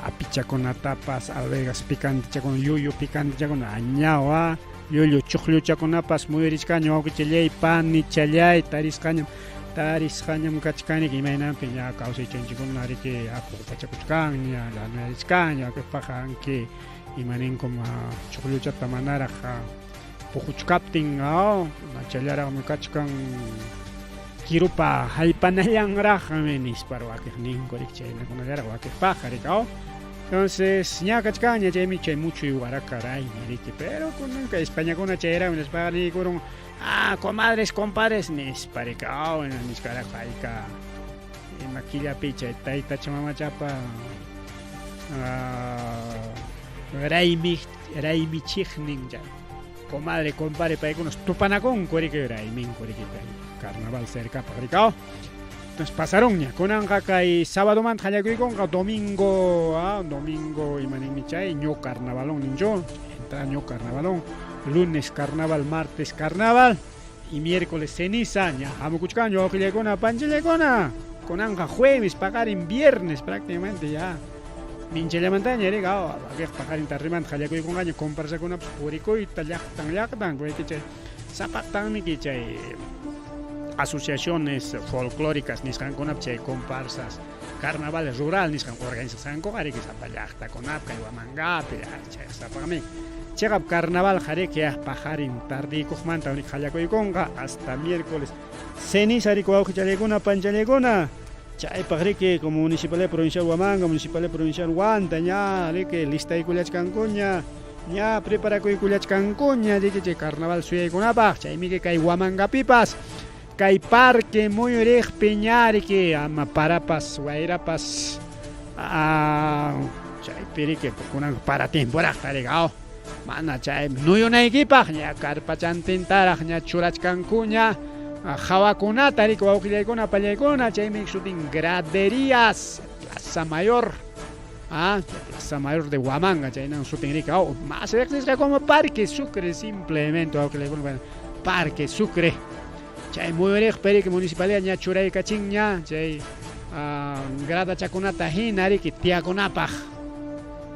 apichakunatapas alvegas picantichakuna yuyu picantichakuna añaw llullu chuqlluchakunapas muyurichkaña wawqichallay panichallay tarisqañam tarisqañam kachkani imaynanpi ña kawsaychanchikkuna riki pachakuchkanña llanuyarichkanña wakinpaqa anki imaninkum chuqlluchata manaraq puquchkaptin challaraqmi kachkan kirupa haypanallanraqmi nispa wakiqninku riki chaynakunallaraq wakiqpaqqa riki Entonces ña kachkanña chaymi chay muchuy waraka raymi riki pero kunanka Españakuna chayraqmi nispaqa niykurun comadres compadres nispa riki nichkaraqku hayka ima killapi chay taytacha mamachapa raymi raymichiqnin chay comadre compadre paykunas tupanakunku riki rayminku riki kay carnaval cercapaq riki Entonces pasaronña kunanqa kay sabadomanta qallakuykunqa domingo domingo imaninmi chay ño carnavalón ninchu entra ño carnavalón lunes carnaval martes carnaval y miércoles ceniza ña hamukuchkanchu wawqillaykuna panchillaykuna. Kunanqa jueves, paqarin viernes prácticamente ya. Minchallamantaña riki, wakiq paqarin tardemanta qallakuykunqaña comparsakunapas purikuyta llaqtan llaqtan, porque chay sapaqtanmiki chay asociaciones folclóricas nisqankunap chay comparsas carnavales rural nisqan organizasqankuqa riki sapa llaqtakunap kay Huamangapi, chay sapaqmi. Chiqap carnaval riki paqarin tardiykuqmanta riki qallakuykunqa hasta miércoles. Ceniza riki wawqichallaykuna panchallaykuna chaypaq riki como Municipalidad Provincial Huamanga, Municipalidad Provincial Huanta ña riki listaykullachkankuña, ña preparakuykullachkankuña riki chay carnaval suyaykunapaq, chaymiki kay Huamangapipas kay parque muyuriqpi ña riki ama parapas wayrapas chaypi riki kunan para tiemporaqta riki mana chay nuyunaykipaq ña karpachantintaraq ña churachkankuña hawakunata riki wawqillaykuna pallaykuna, chaymi sutin graderías Plaza Mayor, Plaza Mayor de Huamanga, chaynan sutin riki, más riqsisqa como Parque Sucre simplemente wawqillaykuna, bueno, Parque Sucre chay muyuriqpi riki municipalidad ña churaykachinña chay gradachakunata hina riki tiyakunapaq,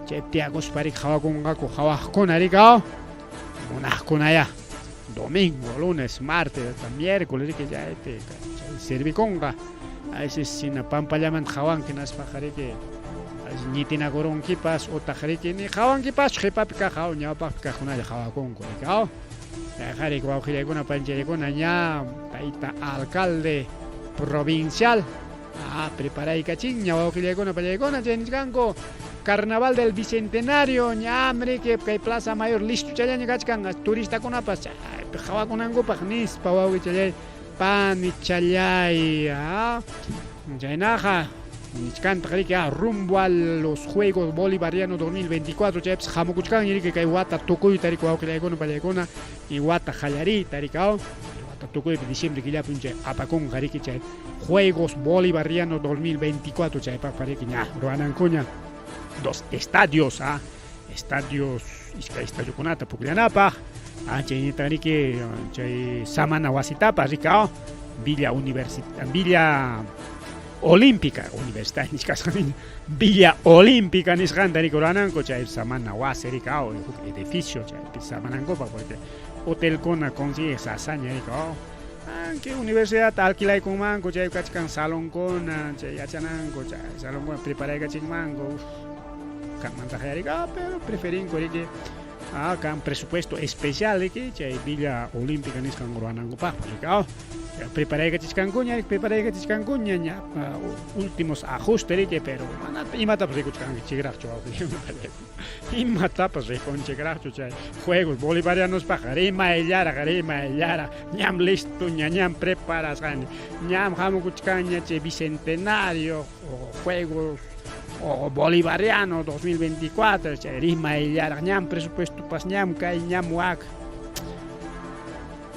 chay tiyakuspa riki hawakunqaku hawaqkuna riki munaqkunaya domingo, lunes, martes hasta miércoles riki chaypi chay servikunqa, aysis sina pampallamanta hawanki hinaspaqa riki ñitinakurunkipas utaq riki ni hawankipaschu qhipapi kaq ñawpaqpi kaqkunalla hawakunku riki chayqa riki wawqillaykuna panchallaykuna ña tayta alcalde provincial preparaykachinña wawqillaykuna pallaykuna chay nichkanku Carnaval del Bicentenario ñam riki kay Plaza Mayor listo challaña kachkan turistakunapas chaypi hawakunankupaq nispa wawqichallay panichallay chaynaqa nichkantaq riki rumbo a los Juegos Bolivarianos 2024 chaypis hamukuchkanña riki kay wata tukuyta riki wawqillaykuna pallaykuna y wata qallariyta riki wata tukuypi diciembre killapi chay apakunqa riki chay Juegos Bolivarianos 2024 chaypaqpa riki ña ruwanankuña dos estadios estadios iskay estadiokunata pukllanapaq chayñataq riki chay samana wasitapas riki Villa Universidad Villa Olímpica Universidad nichkasqa Villa Olímpica nisqanta riki ruwananku chay samana wasi riki huk edificio chaypi samanankupaq porque hotelkuna consigue sasaña riki Anki universidad alquilaykunmanku chay kachkan salonkuna chay yachananku chay salonkuna preparaykachinmanku kanmantaq riki pero preferinku riki kan presupuesto especial riki chay Villa Olímpica nisqan ruwanankupaqpas riki preparaykachishkankuña preparaykachishkankuña ña últimos ajustes riki pero mana imatapas rikuchkankichikraqchu imatapas rikunchikraqchu chay Juegos Bolivarianospaq rimayllaraq rimayllaraq ñam listo ña ñam preparasqani ñam hamukuchkanña chay Bicentenario Juegos Bolivariano 2024 chay rimayllaraq ñam presupuestopas ñam kay ñam wak.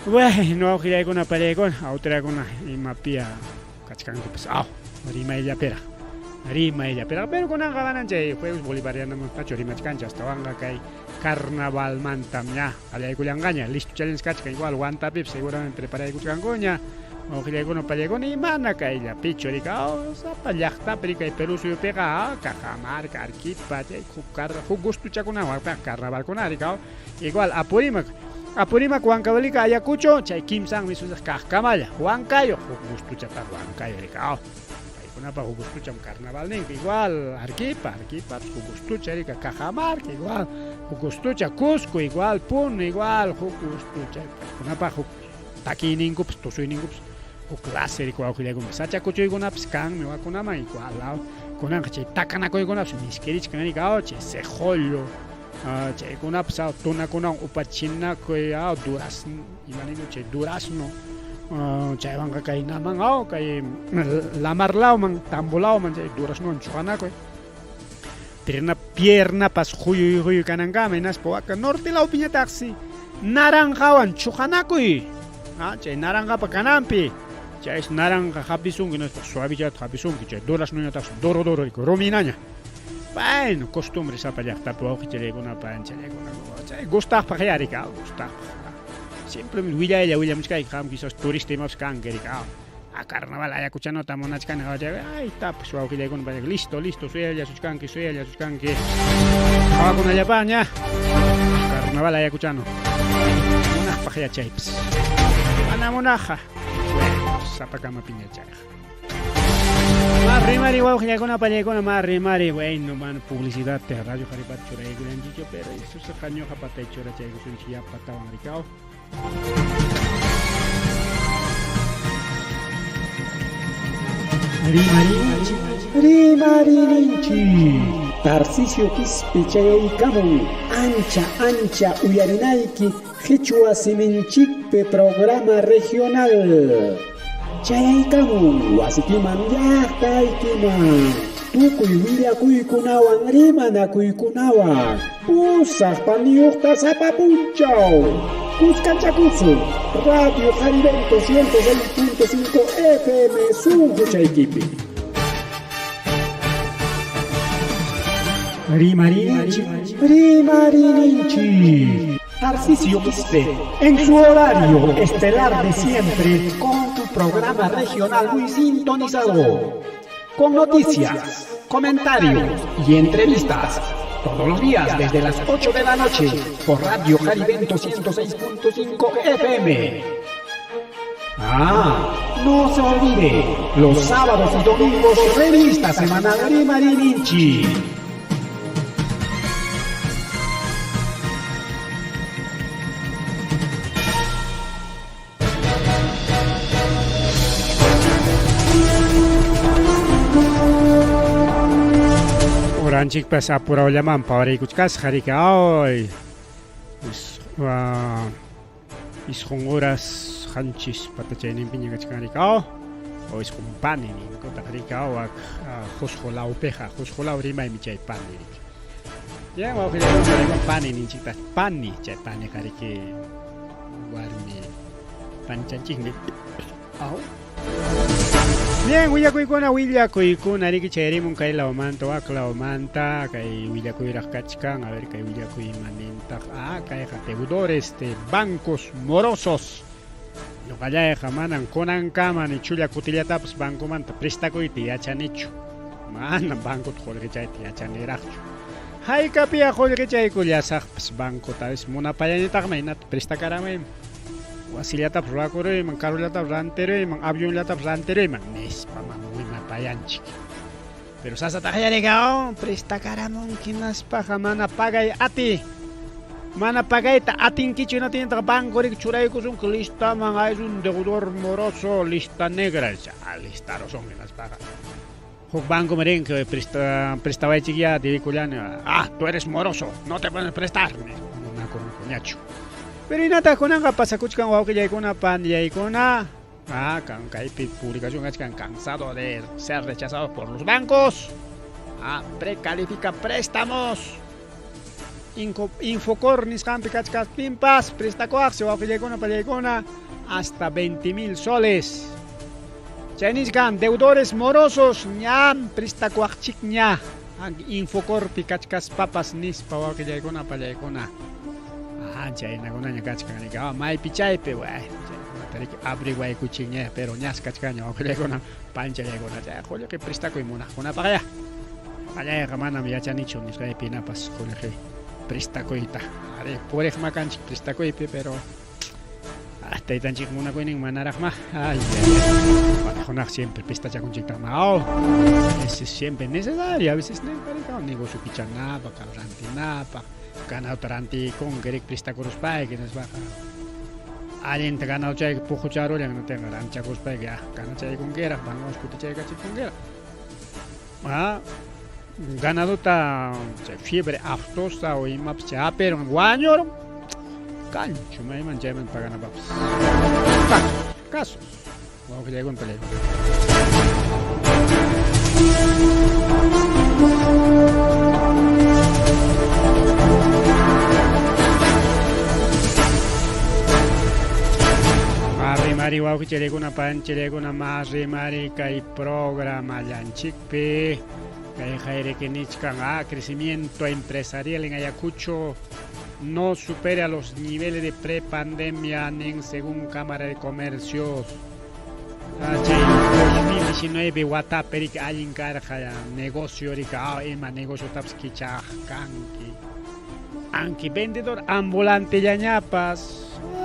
Bueno, wawqillaykuna pallaykuna autoridadkuna imapia kachkankupas rimayllapiraq rimayllapiraq pero kunanqa manan chay Juegos Bolivarianomantachu rimachkanchik astawanqa kay carnavalmantam ña qallaykullanqaña listo challanchik kachkan igual Huantapipas seguramente preparaykuchkankuña wawqillaykuna pallaykuna y mana kayllapichu riki sapa llaqtapi riki kay Perú suyupiqa Cajamarca, Arequipa chay huk gustuchakunawan carnavalkuna riki igual Apurímac Apurímac, Huancavelica, Ayacucho chay kimsanmi susaq kaqkamalla Huancayo huk gustuchataq Huancayo riki paykunapaq huk gustucham carnavalninku igual Arequipa, Arequipa huk gustucha riki Cajamarca igual huk gustucha Cusco igual Puno igual huk gustucha paykunapaq huk takiyninkupas tusuyninkupas huk clase riki wawqillaykuna sacha kuchuykunapas kanmi wakunaman igual kunanqa chay takanakuykunapas miskirichkan riki chay cejollo chaykunapas tunakunawan upachinakuy durazno imaninku chay durazno chaywanqa kaynaman kay lamar lawman tambo lawman chay duraznowan chuqanakuy piernapas huyuy huyuy kanankama hinaspa waka norte lawpiñataqsi naranjawan chuqanakuy chay naranjapa kananpi chay naranja hapisunki hinaspa suavichata hapisunki chay duraznoñataqsi duro duro ruminaña. Bueno, costumbre sapa llaqtapi wawqichallaykuna panchallaykuna chay gustaqpaq ya riki gustaqpaq simplemente willaylla willamuchkayki qam quizás turista imapas kanki riki Ah, carnaval ayacuchanota munachkani ay tapas wawqillaykuna paya listo, listo, suyallasuchkanki, suyallasuchkanki. Qhawakunallapaqña. Carnaval ayacuchano. Munaqpaq yachaypas. Mana munaqqa. Bueno, sapakama piñachayqa. Rimari wawqillaykuna pallaykuna ma rimari bueno man publicidad te radio Jaripat churaykullanchikchu pero eso se ñuqa patay churachaykusunchik yapatawan rikaw. Rimarinchik, rimaririnchik. Tarcisio Quispe chayaykamun ancha ancha uyarinayki Qichwa siminchikpi programa regional. Chayaykamun wasikiman llaqtaykiman. Tukuy willakuykunawan rimanakuykunawan. Pusaq paniyuqta sapa punchaw. Cuscanchakusun, Radio Jarivento 106.5 FM Sunquchaykipi. Rimarinchik, rimaririnchik. Tarcisio Quispe, en su horario estelar de siempre, con tu programa regional muy sintonizado. Con noticias, comentarios y entrevistas. Todos los días desde las 8 de la noche por Radio Jarivento 106.5 FM. Ah, no se olvide, los sábados y domingos revista semanal Rimaririnchi. Uranchikpas apurawllaman pawaraykuchkasqa riki ay isqun horas qanchis patachayninpiña kachkan riki aw o isqun pani ninkutaq riki aw wak Qusqu lawpiqa Qusqu law rimaymi chay pani riki ya wawqillaykuna pani ninchiktaq pani chay paniqa riki warmi panichanchikmi aw. Bien, willakuykuna, willakuykuna, riki chayarimun kay lawmanta, wak lawmanta, kay willakuyraq kachkan, a ver kay willakuy imanintaq, ah, kayqa deudores de bancos morosos. Ñuqallayqa manan kunankama ni chulla kutillatapas bancomanta prestakuyta yachanichu. Manam bancota qullqichayta yachaniraqchu. Haykapiya qullqichaykullasaqpas bancota, a veces munapayanitaqmi hinata prestakaramuyman. Wasillatapas ruwakuruyman, carrollatapas rantiruyman, avionllatapas rantiruyman, nispa wimapayanchik. Pero sasataqya rikaw, prestakaramunki hinaspaqa mana pagay ati. Mana pagayta atinkichu hinaptintaqa banco riki churaykusunki listaman, ay es un deudor moroso, lista negra, listarusun hinaspaqa. Huk banco me rinki prestawaychikya debikullani, ah, tú eres moroso, no te pueden prestar, munakurunkuñachu. Pero hinataq kunanqa pasakuchkan wawqillaykuna, panillaykuna, ah, kaypi publicación kachkan, cansado de ser rechazado por los bancos, ah, precalifica préstamos. Infocor nisqanpi kachkaptinpas prestakuaqsi wawqillaykuna, pallaykuna, hasta 20,000 soles. Chay nichkan deudores morosos ñam prestakuaqchikña Infocorpi kachkaspapas nispa wawqillaykuna, pallaykuna. Ah, chaynakunaña kachkan riki, ah, maypi chaypi, bueno, chaykunata riki averiguaykuchikña, pero ñas kachkaña wawqillaykuna, panchallaykuna, chay qullqi prestakuy munaqkunapaqya. Pallayqa manam yachanichu nisqaypi hinapas qullqi prestakuyta. Ari puriqma kanchik prestakuypi, pero ah, taytanchik munakuynin manaraqma. Ay, ay, ay. Bueno, siempre prestachakunchiktaqma. Oh, ese es siempre necesario, a veces ne negocio pichanapaq, rantinapaq, ganadota rantikunki riki prestakuruspayki nispaqa. Allinta ganadochay puqucharullan natinqa ranchakuspayki ah, ganachaykunkiraq, bancoman kutichaykachipunkiraq. Ah, ganadota chay fiebre aftosa o imapas chay hapirun wañurun kanchu mayman chayman paganapaqpas. Casos. Wawqillaykuna pallaykuna. Mari wawqichallaykuna panchallaykuna mari kay programallanchikpi kay jayriki nichkan ah, crecimiento empresarial en Ayacucho no supera los niveles de prepandemia nin según Cámara de Comercios. Chay 2019 watapi riki allin karqa negocio riki ima negociotapas kichaq kanki. Anki vendedor ambulantellañapas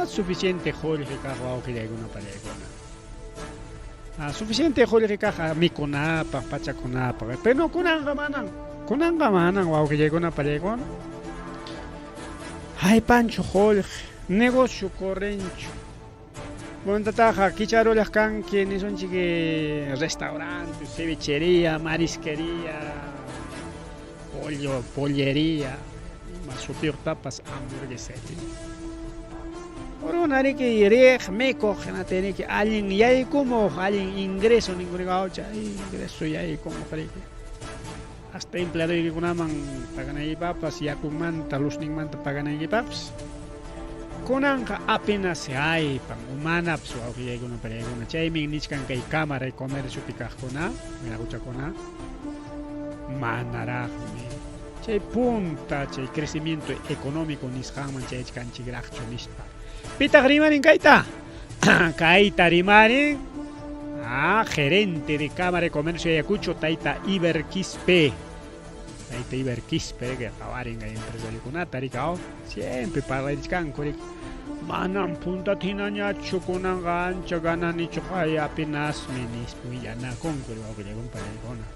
suficiente qullqi kaq wawqillaykuna pallaykuna. Suficiente qullqi kaq mikunapaq, pachakunapaq. Pero kunanqa manan. Kunanqa manan wawqillaykuna pallaykuna. Haypanchu qullqi, negocio correnchu. Puntataqa kicharullaq kanki nisunchik restaurante, cevichería, marisquería, pollo, pollería, ima sutiyuqtapas hamburguesería. Runa riki riq, mikuq, hinaptin riki allin yaykumuq, allin ingreso ninkurika chay ingreso yaykumuq riki. Hasta empleadoykikunaman paganaykipaqpas, yakunmanta, luzninmanta paganaykipaqpas. Kunanqa apenas haypan umanapas wawqillaykuna pallaykuna. Chaymi nichkan kay Cámara de Comerciopi kaqkuna, wiraquchakuna, manaraqmi chay punta chay crecimiento económico nisqanman chayachkanchikraqchu nispa. Pitaq rimarin kayta? Kayta rimarin gerente de Cámara de Comercio de Ayacucho, Tayta Iber Quispe. Tayta Iber Quispe, que qawarin kay empresariokunata rikao, siempre parlarichkanku rik. Manam puntata hinañachu kunanqa ancha gananichu qay apenasmi nispa willanakunku wawqillaykuna pallaykuna.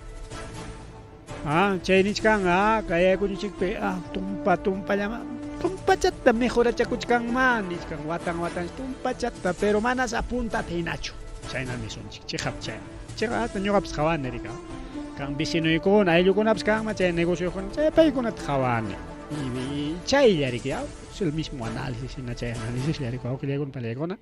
Chay nichkan kay Ayacuchochikpi tumpa tumpallama tumpachata mejorachakuchkanman nichkan watan watan tumpachata pero manas puntata hinachu. Chayna nisunchik chiqap chay. Chiqap ñuqapas qhawani rika. Kan vecinoykuna ayllukunapas kanman chay negociokuna chay paykunata qhawani. Y chaylla riki es el mismo análisis hina chay análisis riki wawqillaykuna pallaykuna.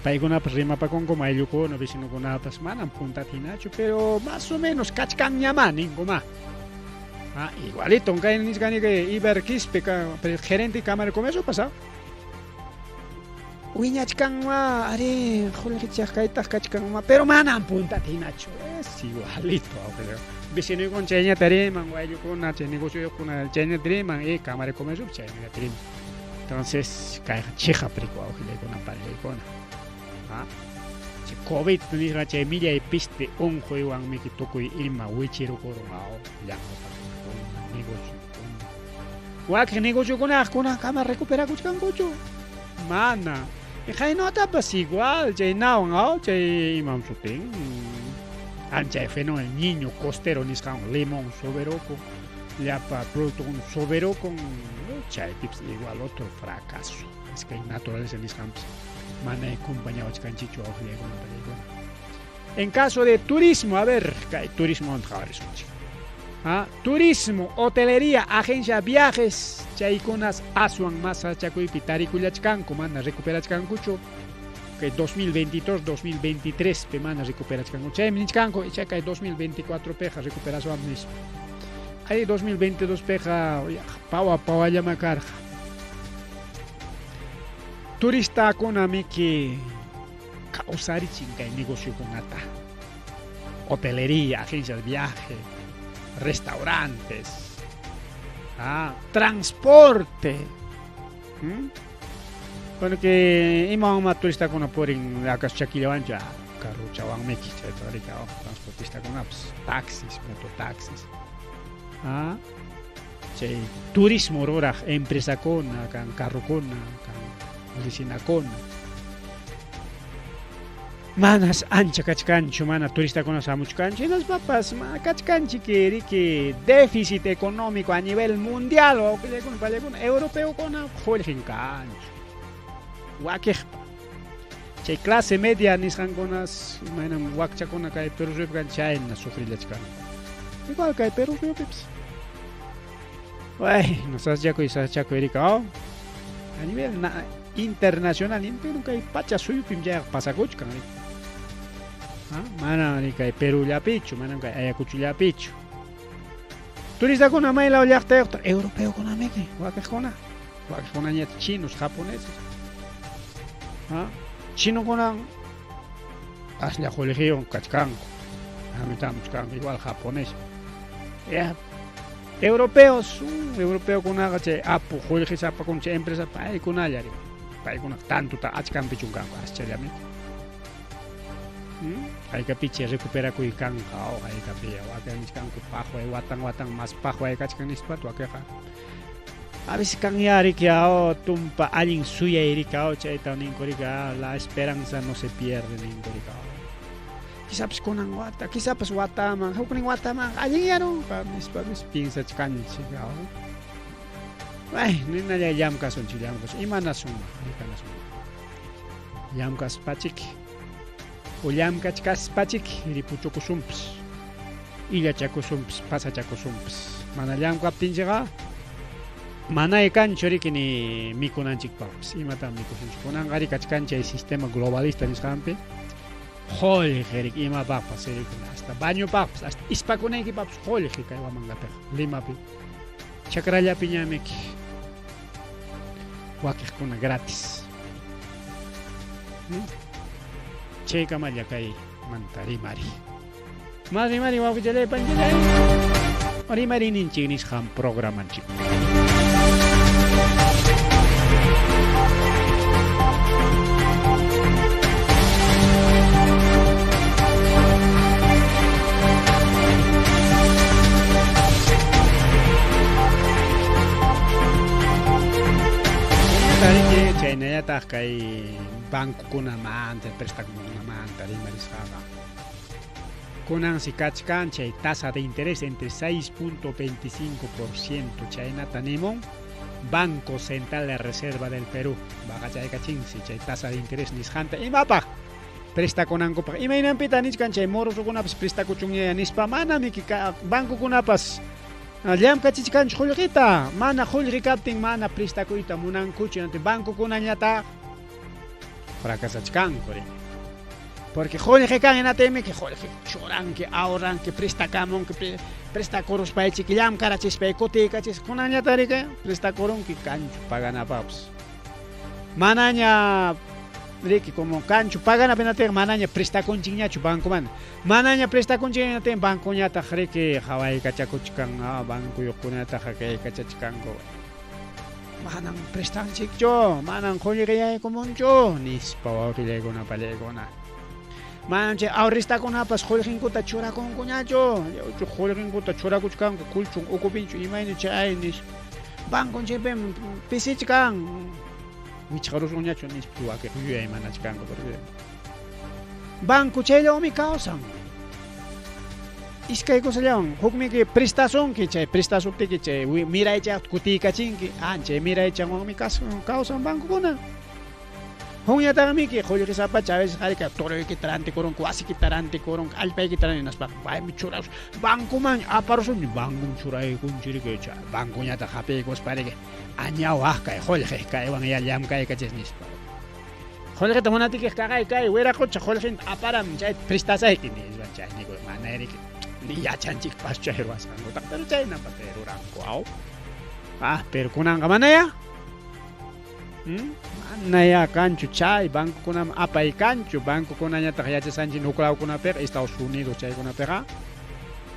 Paykunapas rimapakunku ayllukuna vecinokunapas manam puntata hinachu pero más o menos kachkanñamá ninkuma. Igualito kay nichkani kay Iber Quispe gerente de Cámara de Comercio pasado. Wiñachkanma ari qullqichaq kaytaq kachkanma pero manam puntata hinachu. Es igualito vecinoykuna chayñata riman ayllukuna chay negocioyuqkuna chayñata riman y Cámara de Comercio chayñata riman. Entonces kayqa chiqap riki wawqillaykuna pallaykuna. Chay COVID nisqa chay millay peste unquywanmi tukuy ima wichirukurun llaqtapakuna negociokuna. Wakin negociokunaqa kunankama recuperakuchkankuchu. Mana. Qaynatapas igual chay nawan chay imam sutin. Ancha fenómeno niño costero nisqan limón soberocon llapa producto soberocon chaypipas igual otro fracaso. Es que naturaleza nisqanpas mana acompañawachkanchikchu wawqillaykuna pallaykuna. En caso de turismo, a ver, kay turismo qhawarisunchik. Turismo, hotelería, agencia viajes, chaykunas aswan más sasachakuypi tarikullachkanku, mana recuperachkankuchu. Kay 2022, 2023 pi mana recuperachkanku. Chaymi nichkanku, icha kay 2024 piqa recuperaswan nispa. Ay 2022 piqa pawa pawallama karqa. Turistakuna miki kawsarichin kay negociokunata. Hotelería, agencias de viaje, restaurantes, transporte. Bueno que imawanma turistakuna purin acaso chakillawanchu carruchawanmiki chayta riki transportistakunapas taxis, mototaxis. Chay turismo ruraq empresakuna, kan carrukuna, kan lisinakuna. Manas ancha kachkanchu, mana turistakuna hamuchkanchu, hinaspapas kachkanchik riki déficit económico a nivel mundial, wawqillaykuna pallaykuna, europeokuna qullqin kanchu. Wakiqpa. Chay clase media nisqankunas imaynam wakchakuna kay Perú suyupi kan chayna sufrillachkanku. Igual kay Perú suyupipas. Bueno, sasachakuy sasachakuy riki a nivel internacional entero kay pacha suyupim chayqa pasakuchkan riki. Mana kay Perú llapichu, manam kay Ayacuchollapichu. Turistakuna maylaw llaqtayuqta europeokunamiki wakiqkuna. Wakiqkunañataq chinos, japoneses. Chinokuna aslla qullqiyuq kachkanku. Hamitamuchkanku igual japonés. Ya europeos, europeokunaqa chay apu qullqisapakuna chay empresa paykunalla riki. Paykunaqa tantuta achkanpichun kanku aschallamiki. Haykapicha recuperakuy kanqa o haykapi wakin nichkanku paqway watan watan mas paqway kachkan nispa wakinqa a veces kan ya riki o tumpa allin suyay riki o chayta ninku riki la esperanza no se pierde ninku riki Quizapas kunan wata, quizapas wataman, huknin wataman allinyarunqa nispa piensachkanchik. Ay, ninalla llamkasunchik, llamkasun. Imanasunman, imanasunman. Llamkaspachik o llamkachkaspachik ripuchukusunpas, illachakusunpas, pasachakusunpas. Mana llamkaptinchikqa manay kanchu riki ni mikunanchikpaqpas. Imatam mikusunchik? Kunanqa ri kachkan chay sistema globalista nisqanpi qullqi riki imapaqpas riki hasta bañopaqpas hasta ispakunaykipaqpas qullqi kay Huamangapiqa Limapi chakrallapiñamiki wakiqkuna gratis. Chaykamalla kay manta rimari. Mas rimari wawqichalay panchalay. Rimariyninchik nisqan programanchik. Chaynallataq kay bancokunamanta, prestamukunamanta rimarisqaqa. Kunansi kachkan chay tasa de interés entre 6.25% chaynata nimun Banco Central de Reserva del Perú. Baqachaykachinsi chay tasa de interés nisqanta imapaq prestakunankupaq. Imaynanpita nichkan chay morosokunapas prestakuchunña nispa manam bancokunapas llamkachichkanchu qullqita. Mana qullqi kaptin mana prestakuyta munankuchu. Bancokunañataq fracasachkanku riki. Porque qullqi kan hinaptinmi qullqi churanki, ahorranki, prestakamunki, prestakuruspaychik llamkarachispay kutiykachis kunanñataq riki prestakurunki kanchu paganapaqpas. Manaña riki como kanchu paganapi hinaptinqa manaña prestakunchikñachu bancomanta. Manaña prestakunchik hinaptin bancoñataq riki hawaykachakuchkan bancuyuqkunataq kaykachachkanku. Manam prestanchikchu, manam qullqi yaykumunchu nispa wawqillaykuna pallaykuna. Manam chay ahorristakunapas qullqinkuta churakunkuñachu, lliwchu qullqinkuta churakuchkanku kulchun ukupinchu imayna chay nispa. Banconchikpim pisichkan wichqarusunñachu nispa wakin yuyaymanachkanku porque banco chayllawanmi kawsan. Iskay cosallawan hukmi prestasunki chay prestasuptiki chay miraychaq kutiykachinki chay miraychanwanmi kawsan bancokuna. Huñataqmiki qullqisapacha a veces harika toroykita rantikurunku, wasikita rantikurunku, allpaykita rantikurunku paymi churas bancoman aparusunki bancom churaykunchik riki chay bancoñataq hapiykuspa riki añawaq kay qullqi kaywan ya llamkaykachis nispa. Qullqita munatikiq kaqay kay wiraqucha qullqinta aparam chay prestasayki nispa chay niku mana riki ni yachanchikpas chay ruwasqankutaqa pero chaynapata ruranku aw. Pero kunanqa manaya. Manaya kanchu chay bancokunaman apay kanchu bancokunañataq yachasqanchik huklawkunapiqa Estados Unidos chaykunapiqa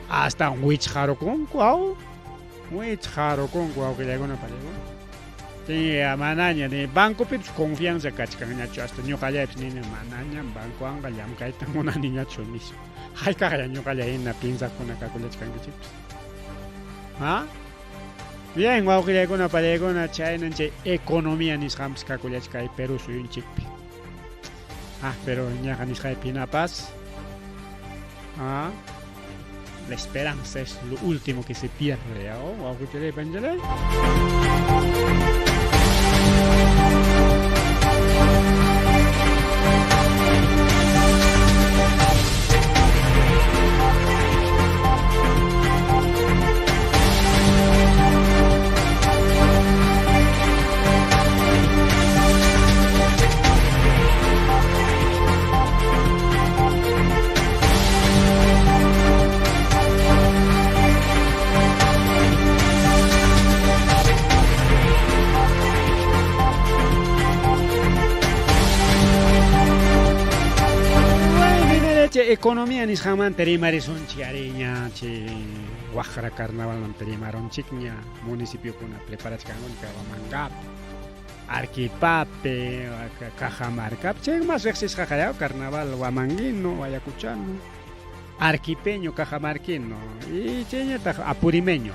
hasta wichqarukunku aw wichqarukunku wawqillaykuna pallaykuna. Manaña ni bancopipas confianza kachkanñachu hasta ñuqallaypas nini manaña bancowanqa llamkayta munaniñachu nispa. Hayk'aqlla ñuqalla hina piensaqkuna kakullachkankichikpas. Bien, wawqillaykuna pallaykuna chaynan chay economía nisqanpas kakullachkay Perú suyunchikpi. Pero ñaqa nisqaypi hinapas la esperanza es lo último que se pierde, wawqichalay panchalay. Economía nisqanmanta rimarisunchik ariña chay Waqra carnavalmanta rimarunchikña municipiokuna preparachkanku Huamangapi. Arquipapi, Cajamarcapi, chay más riqsisqaqa yaw carnaval huamanguino, ayacuchano, arquipeño, cajamarquino y chayñataq apurimeño.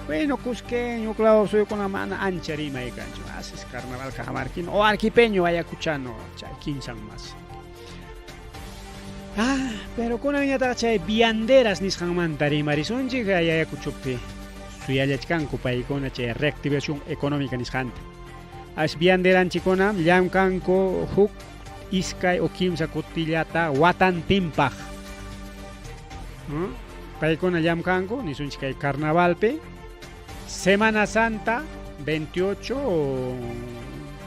Bueno, cusqueño, huk suyukuna mana ancha rimay kanchu. Así es carnaval cajamarquino o arquipeño, ayacuchano, chay kinsan más. Ah, pero kunanñataq chay vianderas nisqanmanta rimarisunchik Ayacuchopi. Suyallachkanku paykuna chay reactivación económica nisqanta. As vianderanchikuna llamkanku huk iskay o kimsa kutillata watantinpaq. Paykuna llamkanku nisunchik kay carnavalpi, Semana Santa 28 o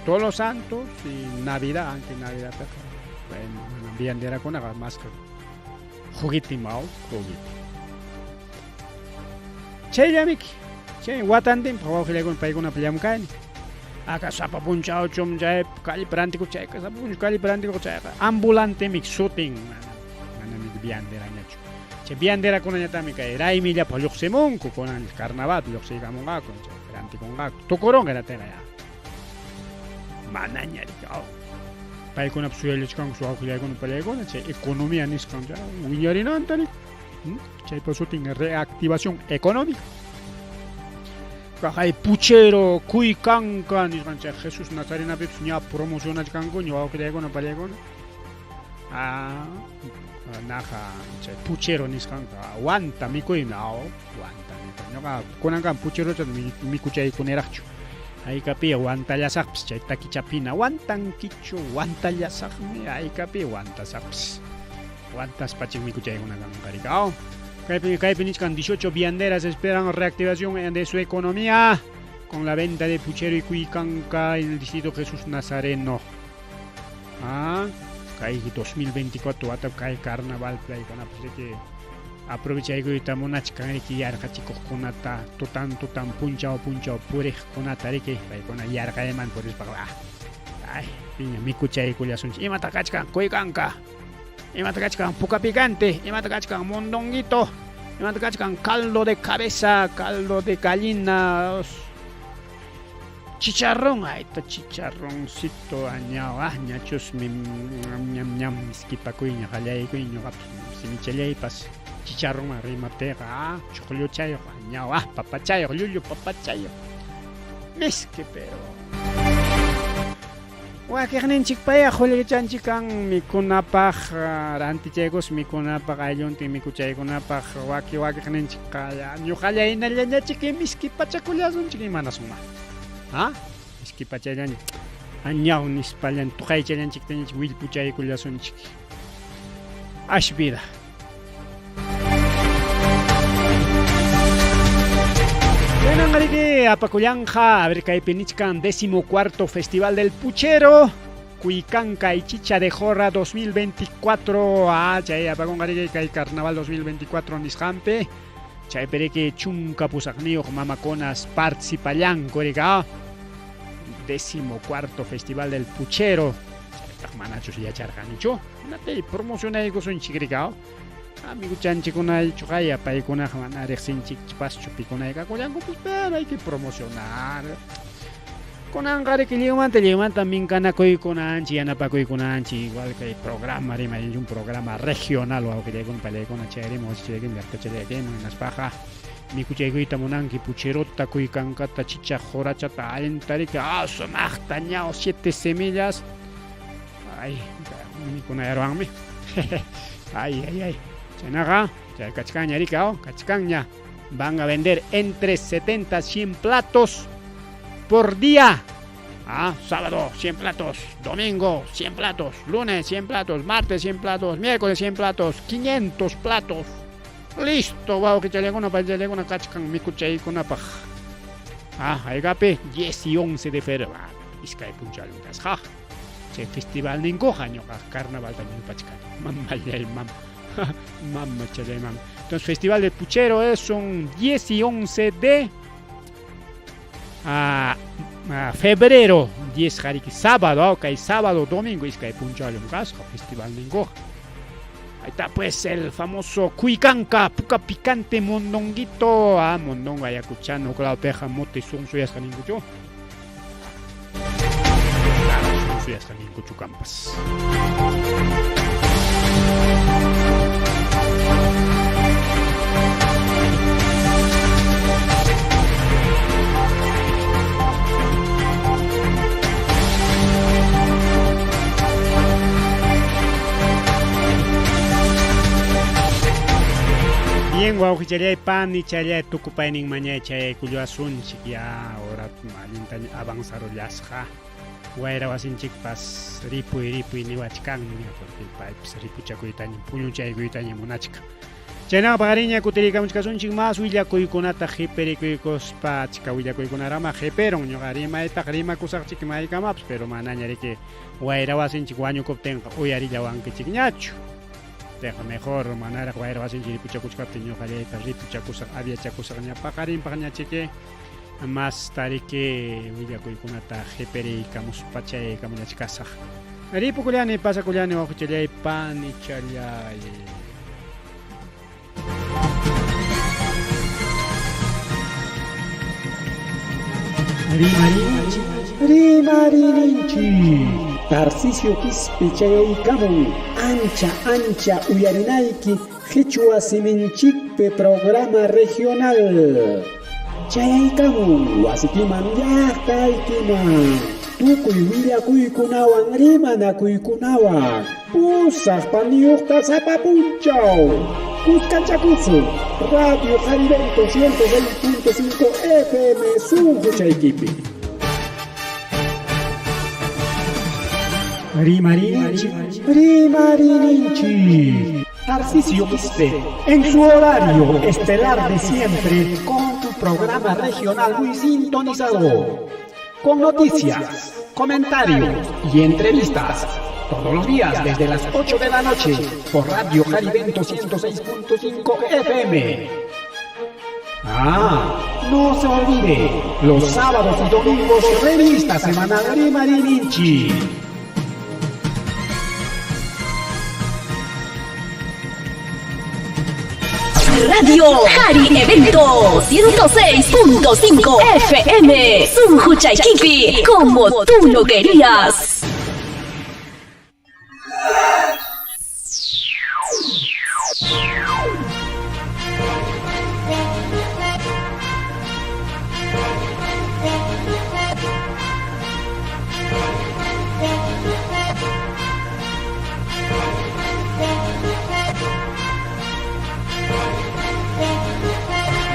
Todos los Santos y Navidad, aunque Navidad bueno, manam vianderakunaqa masqa juguete maw, juguete. Chayllamiki, chay watantinpaq wawqillaykuna paykunapa llamkaynin. Aka sapa punchawchum chay calle rantikuq chayqa, sapa punchaw calle rantikuq chayqa ambulantemik sutin, manamik vianderañachu. Chay vianderakunañataqmi kay raymillapaq lluqsimunku, kunan carnavalpi lluqsiykamunqaku, chay rantikunqaku. Tukurunqa hinaptinqa ya. Manaña riki, paykunapas suyallachkanku wawqillaykuna pallaykuna chay economía nisqan wiñarinanta riki. Chaypa sutin reactivación económica. Kaqay puchero, kuykanka nisqan chay Jesús Nazarenapipas ña promocionachkankuña wawqillaykuna pallaykuna. Ah, naqa chay puchero nisqanqa wanta mikuymi, aw, wanta mikuy. Ñuqa kunankama pucherocha mikuchaykuniraqchu. Haykapiya wantallasaqpis chay takichapina wantankichu, wantallasaqmi, haykapi wantasaqpis. Wantaspachik mikuchaykuna kanqa riki, aw. Kaypi kaypi nichkan 18 vianderas esperan reactivación de su economía con la venta de puchero y cuicanca en el distrito Jesús Nazareno. Ah, kay 2024 wata kay carnaval paykunapas riki aprovechaykuyta munachkan riki yarqachikuqkunata tutan tutan punchaw punchaw puriqkunata riki paykuna yarqayman purispaqa ah, ay piña mikuchaykullasunchik imata kachkan kuykanka imata kachkan puka picante imata kachkan mondonguito imata kachkan caldo de cabeza caldo de gallina chicharrón ayta chicharroncito añaw ah ñachusmi ñam ñam miskipakuyña qallaykuy ñuqapas simichallaypas chicharronman rimaptiyqa ah chuqlluchayuq añaw ah papachayuq llullu papachayuq miski pero wakiqninchikpaya qullqichanchik kan mikunapaq rantichaykus mikunapaq aylluntin mikuchaykunapaq waki wakiqninchikqa ñuqalla hinallañachik miski pachakullasunchik imanasunman ha miski pachallanchik añaw nispallan tuqaychallanchiktañachik willpuchaykullasunchik ash vida. Riki apakullanqa, a ver kaypi nichkan décimo cuarto Festival del Puchero, Cuicanca y Chicha de Jorra 2024. Ah, chay apakunqa riki kay Carnaval 2024 nisqanpi. Chaypi riki chunka pusaqniyuq mamakunas participallanku riki, ah. Décimo cuarto Festival del Puchero. Chaytaq manachus yacharqanichu. Hinaptin promocionaykusunchik riki, ah. Amiguchanchikuna chuqaya paykunaqa mana riqsinchikpaschu pikunaykakullankupas, pero hay que promocionar. Kunanqa riki lliwmanta lliwmanta minkanakuykunanchik, yanapakuykunanchik, igual kay programa rimay, un programa regional wawqillaykuna pallaykuna chayarimun wasichaykiman llaqtachaykiman hinaspaqa mikuchaykuyta munanki pucherota, kuykankata, chicha qurachata allinta riki, ah, sumaqta ñaw 7 semillas. Ay, mikunayarwanmi. Ay, ay, ay. Chaynaqa, chay kachkanña riki, oh, kachkanña. Van a vender entre 70 a 100 platos por día. Ah, sábado 100 platos, domingo 100 platos, lunes 100 platos, martes 100 platos, miércoles 100 platos, 500 platos. Listo, wawqichallaykunapa, paychallaykunapa kachkan mikuchaykunapaq. Ah, haykapi 10 y 11 de febrero. Ah, iskay punchawmi kasqa. Chay festivalninkuqa ñuqa carnavalta ñupachkani. Mamallay mam. Mamachalay mam. Entonces, Festival del Puchero es un 10 y 11 de febrero, 10 jariki sábado, kay sábado, domingo, iskay punchawllam kasqa festivalninkuqa. Ahí está pues el famoso Cuicanca, puka picante, mondonguito, ah, mondongo ayacuchano, claro, peja, mote, sonso, yasqa ninkuchu. Kuyasqa ninkuchu kanpas. Bien, wawqichallay, panichallay, tukupaynin mañay chayaykulluasunchik ya, ahora allintaña avanzarullasqa. Wayra wasinchikpas ripuy ripuy niwachkanña, porque paypas ripuchakuytaña, puñuchaykuytaña munachkan. Chaynaqa paqarinña kutirikamuchkasunchik mas willakuykunata qhipirikuykuspa, achka willakuykunarama qhipirun, ñuqa rimaytaq rimakusaqchik maykamapas, pero manaña riki wayra wasinchik wañukuptinqa uyarillawankichikñachu. Teqa mejor manaraq wayra wasinchik ripuchakuchkaptin ñuqallayta ripuchakusaq, aviachakusaqña paqarinpaqña chiki mas tariki willakuykunata qhipiriykamuspa chayaykamullachkasaq. Ripukullani, pasakullani wawqichallay, panichallay. Rimarinchik, rimarininchik. Tarcisio Quispe chayaykamun ancha ancha uyarinayki Qichwa siminchikpi programa regional. Chayaykamun wasikiman llaqtaykiman. Tukuy willakuykunawan rimanakuykunawan pusaq paniyuqta sapa punchaw. Kuskanchakusun Radio Jarivento 106.5 FM sunquchaykipi. Rimarinchik, rimarininchik. Tarcisio Quispe, en su horario estelar de siempre, con tu programa regional muy sintonizado, con noticias, comentarios y entrevistas, todos los días desde las 8 de la noche, por Radio Jarivento 106.5 FM. Ah, no se olvide, los sábados y domingos, revista semanal Rimarininchi. Radio Jari Evento 106.5 FM. Sunjuchaykipi, como tú lo querías.